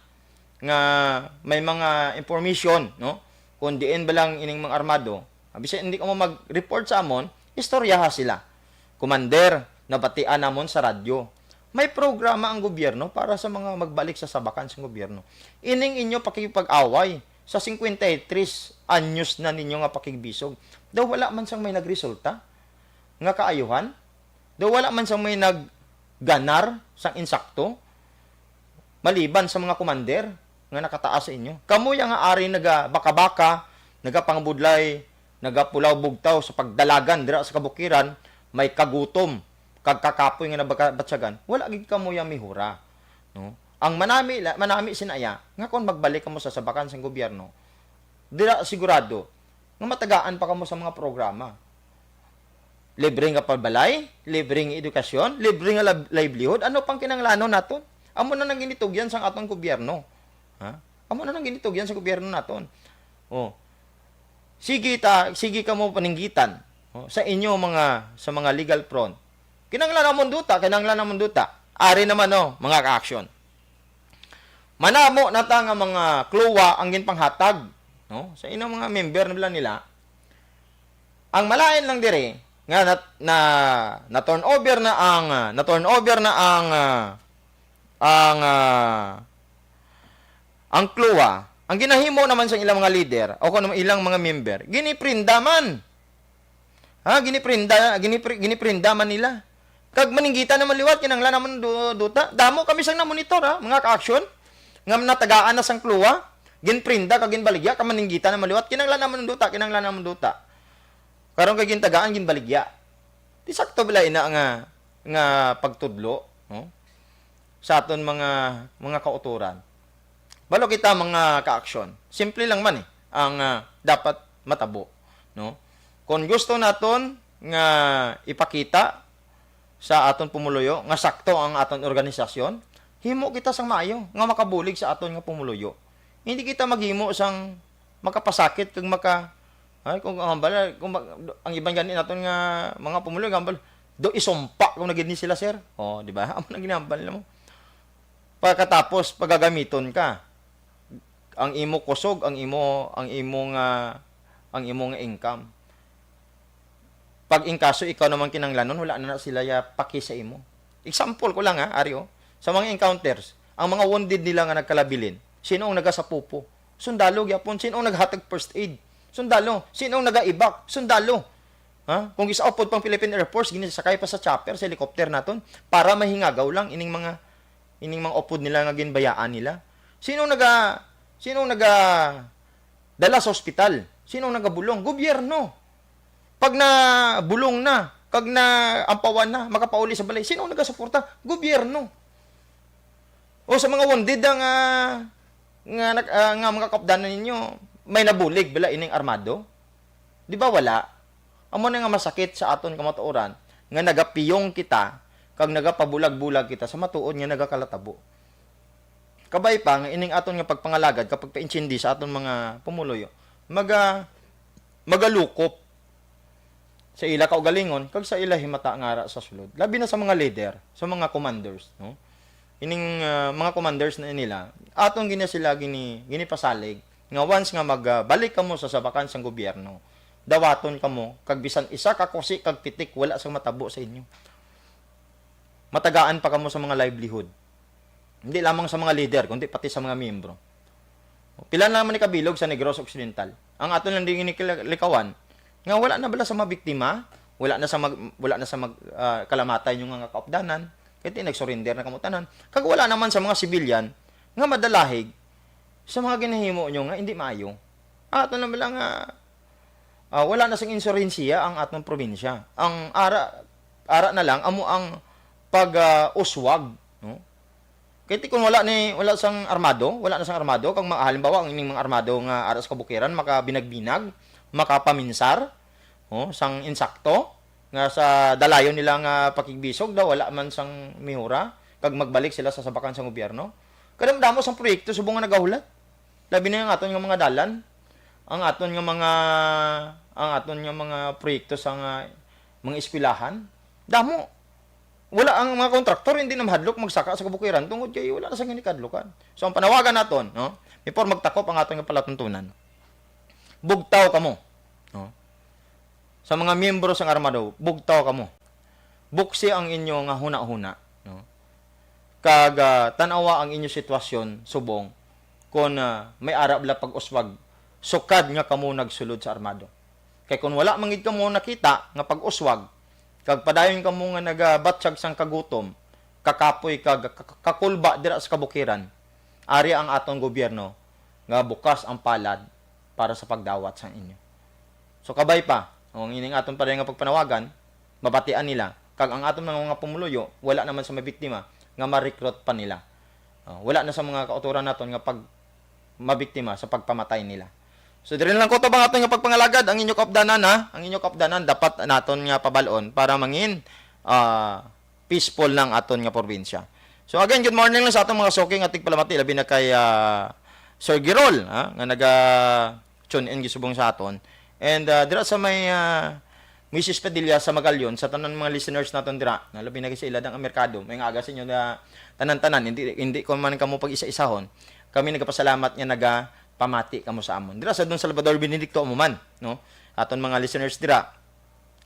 nga may mga information, no? Kung diin ba lang ining mga armado, ah, bisan hindi kamo mag-report sa amon, istoryaha sila. Commander, nabatian namon sa radyo. May programa ang gobyerno para sa mga magbalik sa sabakan sa gobyerno. Ining inyo pakikipag-away sa cincuenta y tres anyos na ninyo nga pakigbisog, daw wala man sang may nagresulta nga kaayuhan? Daw wala man sang may nagganar sang insakto, maliban sa mga komander nga nakataas sa inyo? Kamo ya nga ari nagabaka-baka, nagapangabudlay, nagapulaw bugtaw sa pagdalagan dira sa kabukiran, may kagutom kag kakapoy nga nababatyagan, wala gid kamo ya mihura, no? Ang manami la-, manami sinaya nga kon magbalik kamo sa sabakan sang gobyerno, dira sigurado nga matagaan pa kamo sa mga programa. Libre nga pabalay, libre nga edukasyon, libre nga lab-, livelihood, ano pang kinahanglanon naton? Amo na nang ginitugyan sang aton gobyerno. Ha? Amo na nang ginitugyan sa gobyerno naton. Oh. Sige ta, sige kamo paninggitan, oh, sa inyo mga, sa mga legal front. Kinahanglan namon duta, kinahanglan namon duta. Ari naman, oh, mga ka-action. Manamo na ta nga mga CLOA ang ginpanghatag, no? Sa inang mga member nila, nila. Ang malain lang diri nga na, na, na turnover na ang, ah, na turnover na ang, ah, ang, ah, ang CLOA, ang ginahimo naman sa ilang mga leader o kung ilang mga member, giniprenda man. Ha, giniprenda, ginipri-, giniprenda man nila. Kag maninggitan naman liwat, kinahanglan naman du-, duta. Damo kami sang namonitor, ha, mga ka-action, nga natagaan na sang CLOA, ginprenda kag ginbaligya, kag maninggitan naman liwat, kinahanglan naman duta, kinahanglan naman duta. Karon kay gintagaan, ginbaligya. Di sakto bala ina nga, nga pagtudlo, no? Sa aton mga, mga kautoran. Balo kita, mga ka-action. Simple lang man eh ang, ah, dapat matabo, no? Kung gusto naton nga ipakita sa aton pumuluyo nga sakto ang aton organisasyon, himo kita sang maayo nga makabulig sa aton nga pumuluyo. Hindi kita maghimo sang makapasakit kag maka-, ay, kung ang hambal, kung mag-, ang iban gani naton nga mga pumuluyo, hambal, do isumpa ko na gid ni sila, sir. Oh, di ba? Amo na ginahambal nila mo. Pagkatapos, pagagamiton ka. Ang imo kusog, ang imo, ang imo nga, ang imo nga income. Pag in kaso ikaw naman kinahanglanon, wala na, na sila ya paki sa imo. Example ko lang, ha, ari, oh. Sa mga encounters, ang mga wounded nila nga nagkalabilin, sino ang nagasapupo? Sundalo gyapon. Sino ang naghatag first aid? Sundalo. Sino ang nagaibak? Sundalo. Ha? Kung gisaupod pang Philippine Air Force, ginisakay pa sa chopper, sa helicopter naton, para mahingagaw lang ining mga, ining mga upod nila nga ginbayaan nila. Sino ang naga, sino ang naga dala sa ospital? Sino ang nagabulong? Gobyerno. Pag nabulong na, kag naampawan na, makapauli sa balay, sino ang nagasuporta? Gobyerno. O sa mga wounded nga, nga, nag-, ah, nga mga kaupdanan ninyo, may nabulig bala ining armado? Di ba wala? Amo na nga masakit sa aton kamatuoran nga nagapiyong kita kag nagapabulag-bulag kita sa matuod nga nagakalatabo. Kabay pa nga ining aton nga pagpangalagad kag pagpaintindi sa aton mga pumuluyo, maga-, magalukop sa ila kaugalingon kag sa ila himata nga ara sa sulod. Labi na sa mga leader, sa mga commanders, no? Ining, ah, mga commanders na nila, aton gina sila gini-, ginipasalig nga once nga magbalik kamo sa sabakan sang gobyerno, dawaton kamo kag bisan isa ka kusi kag pitik wala sang matabo sa inyo. Matagaan pa kamo sa mga livelihood. Hindi lamang sa mga leader, kundi pati sa mga miyembro. Pila na naman ni kabilog sa Negros Occidental? Ang aton lang din inikilikawan, nga wala na bala sa mabiktima, wala na sa mag-, wala na sa mag-, ah, kalamatay yung nga kaupdanan, kay ti nag-surrender na kamo tanan, kag wala naman sa mga civilian nga madalahig sa mga ginahimo nyo nga hindi maayo. Ato na bala nga, ah, wala na sing insurensiya ang aton probinsya. Ang ara, ara na lang amo ang pag, ah, uswag, no? Kay ti kung wala ni, wala sang armado, wala na sang armado, kag mga, halimbawa, ang ining mga armado nga ara sa kabukiran, makabinag-binag, makapaminsar, oh, sang insakto, nga sa dalayon nila nga pakigbisog daw, wala man sang mihura, kag magbalik sila sa sabakan sang gobyerno. Kadamo-damo sang proyekto subong nga nagahulat. Labi na ang aton nga mga dalan, ang aton nga mga, ang aton nga mga proyekto sa nga mga eskwelahan. Damo. Wala ang mga kontraktor, hindi na mahadlok magsaka sa kabukiran tungod kay wala na sa ginikadlukan. So, ang panawagan naton, no? Before magtakop ang aton nga palatuntunan, bugtaw kamo, no? Sa mga miyembro sang armado, bugtaw kamo. Buksi ang inyo nga hunahuna, no? Kag, ah, tan-awa ang inyo sitwasyon subong kon, ah, may ara bala pag-uswag sukad nga kamo nagsulod sa armado. Kay kon wala man gid kamo nakita nga pag-uswag, kag padayon kamo nga nagabatyag sang kagutom, kakapoy, kag ka-, kakulba dira sa kabukiran, ari ang aton gobyerno nga bukas ang palad para sa pagdawat sang inyo. So, kabay pa, ang ining aton pa rin nga pagpanawagan, mabatian nila, kag ang aton mga, mga pumuluyo, wala naman sa mabiktima nga ma-recruit pa nila. Ah, wala na sa mga kautoran naton nga pag mabiktima sa pagpamatay nila. So, diri na lang kutob ang aton nga pagpangalagad, ang inyo kaupdanan, ha? Ang inyo kaupdanan dapat naton nga pabalon para mangin, ah, peaceful na ang aton nga probinsya. So, again, good morning lang sa atong mga suking at tigpalamati, labi na kay, ah, Sir Girol, ha? Nga naga tune in gisubong sa aton. And, ah, dira sa may, ah, Misis Padilla sa Magallon, sa tanan mga listeners naton dira, na labi na kay sa Iladang Merkado, may nga aga sa inyo na tanan-tanan, hindi, hindi ko man kamo pag-isa-isahon. Kami nagapasalamat nga nagapamati kamo sa amon. Dira sa Don Salvador Benedicto, amo man, no? Aton mga listeners dira,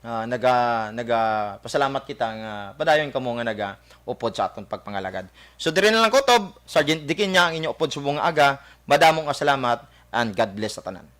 ah, naga-, nagapasalamat kita nga padayon kamo nga naga-upod sa aton pagpangalagad. So, diri na lang kutob, Sergeant Dikinya, ang inyo upod subong nga aga. Madamo nga salamat and God bless sa tanan.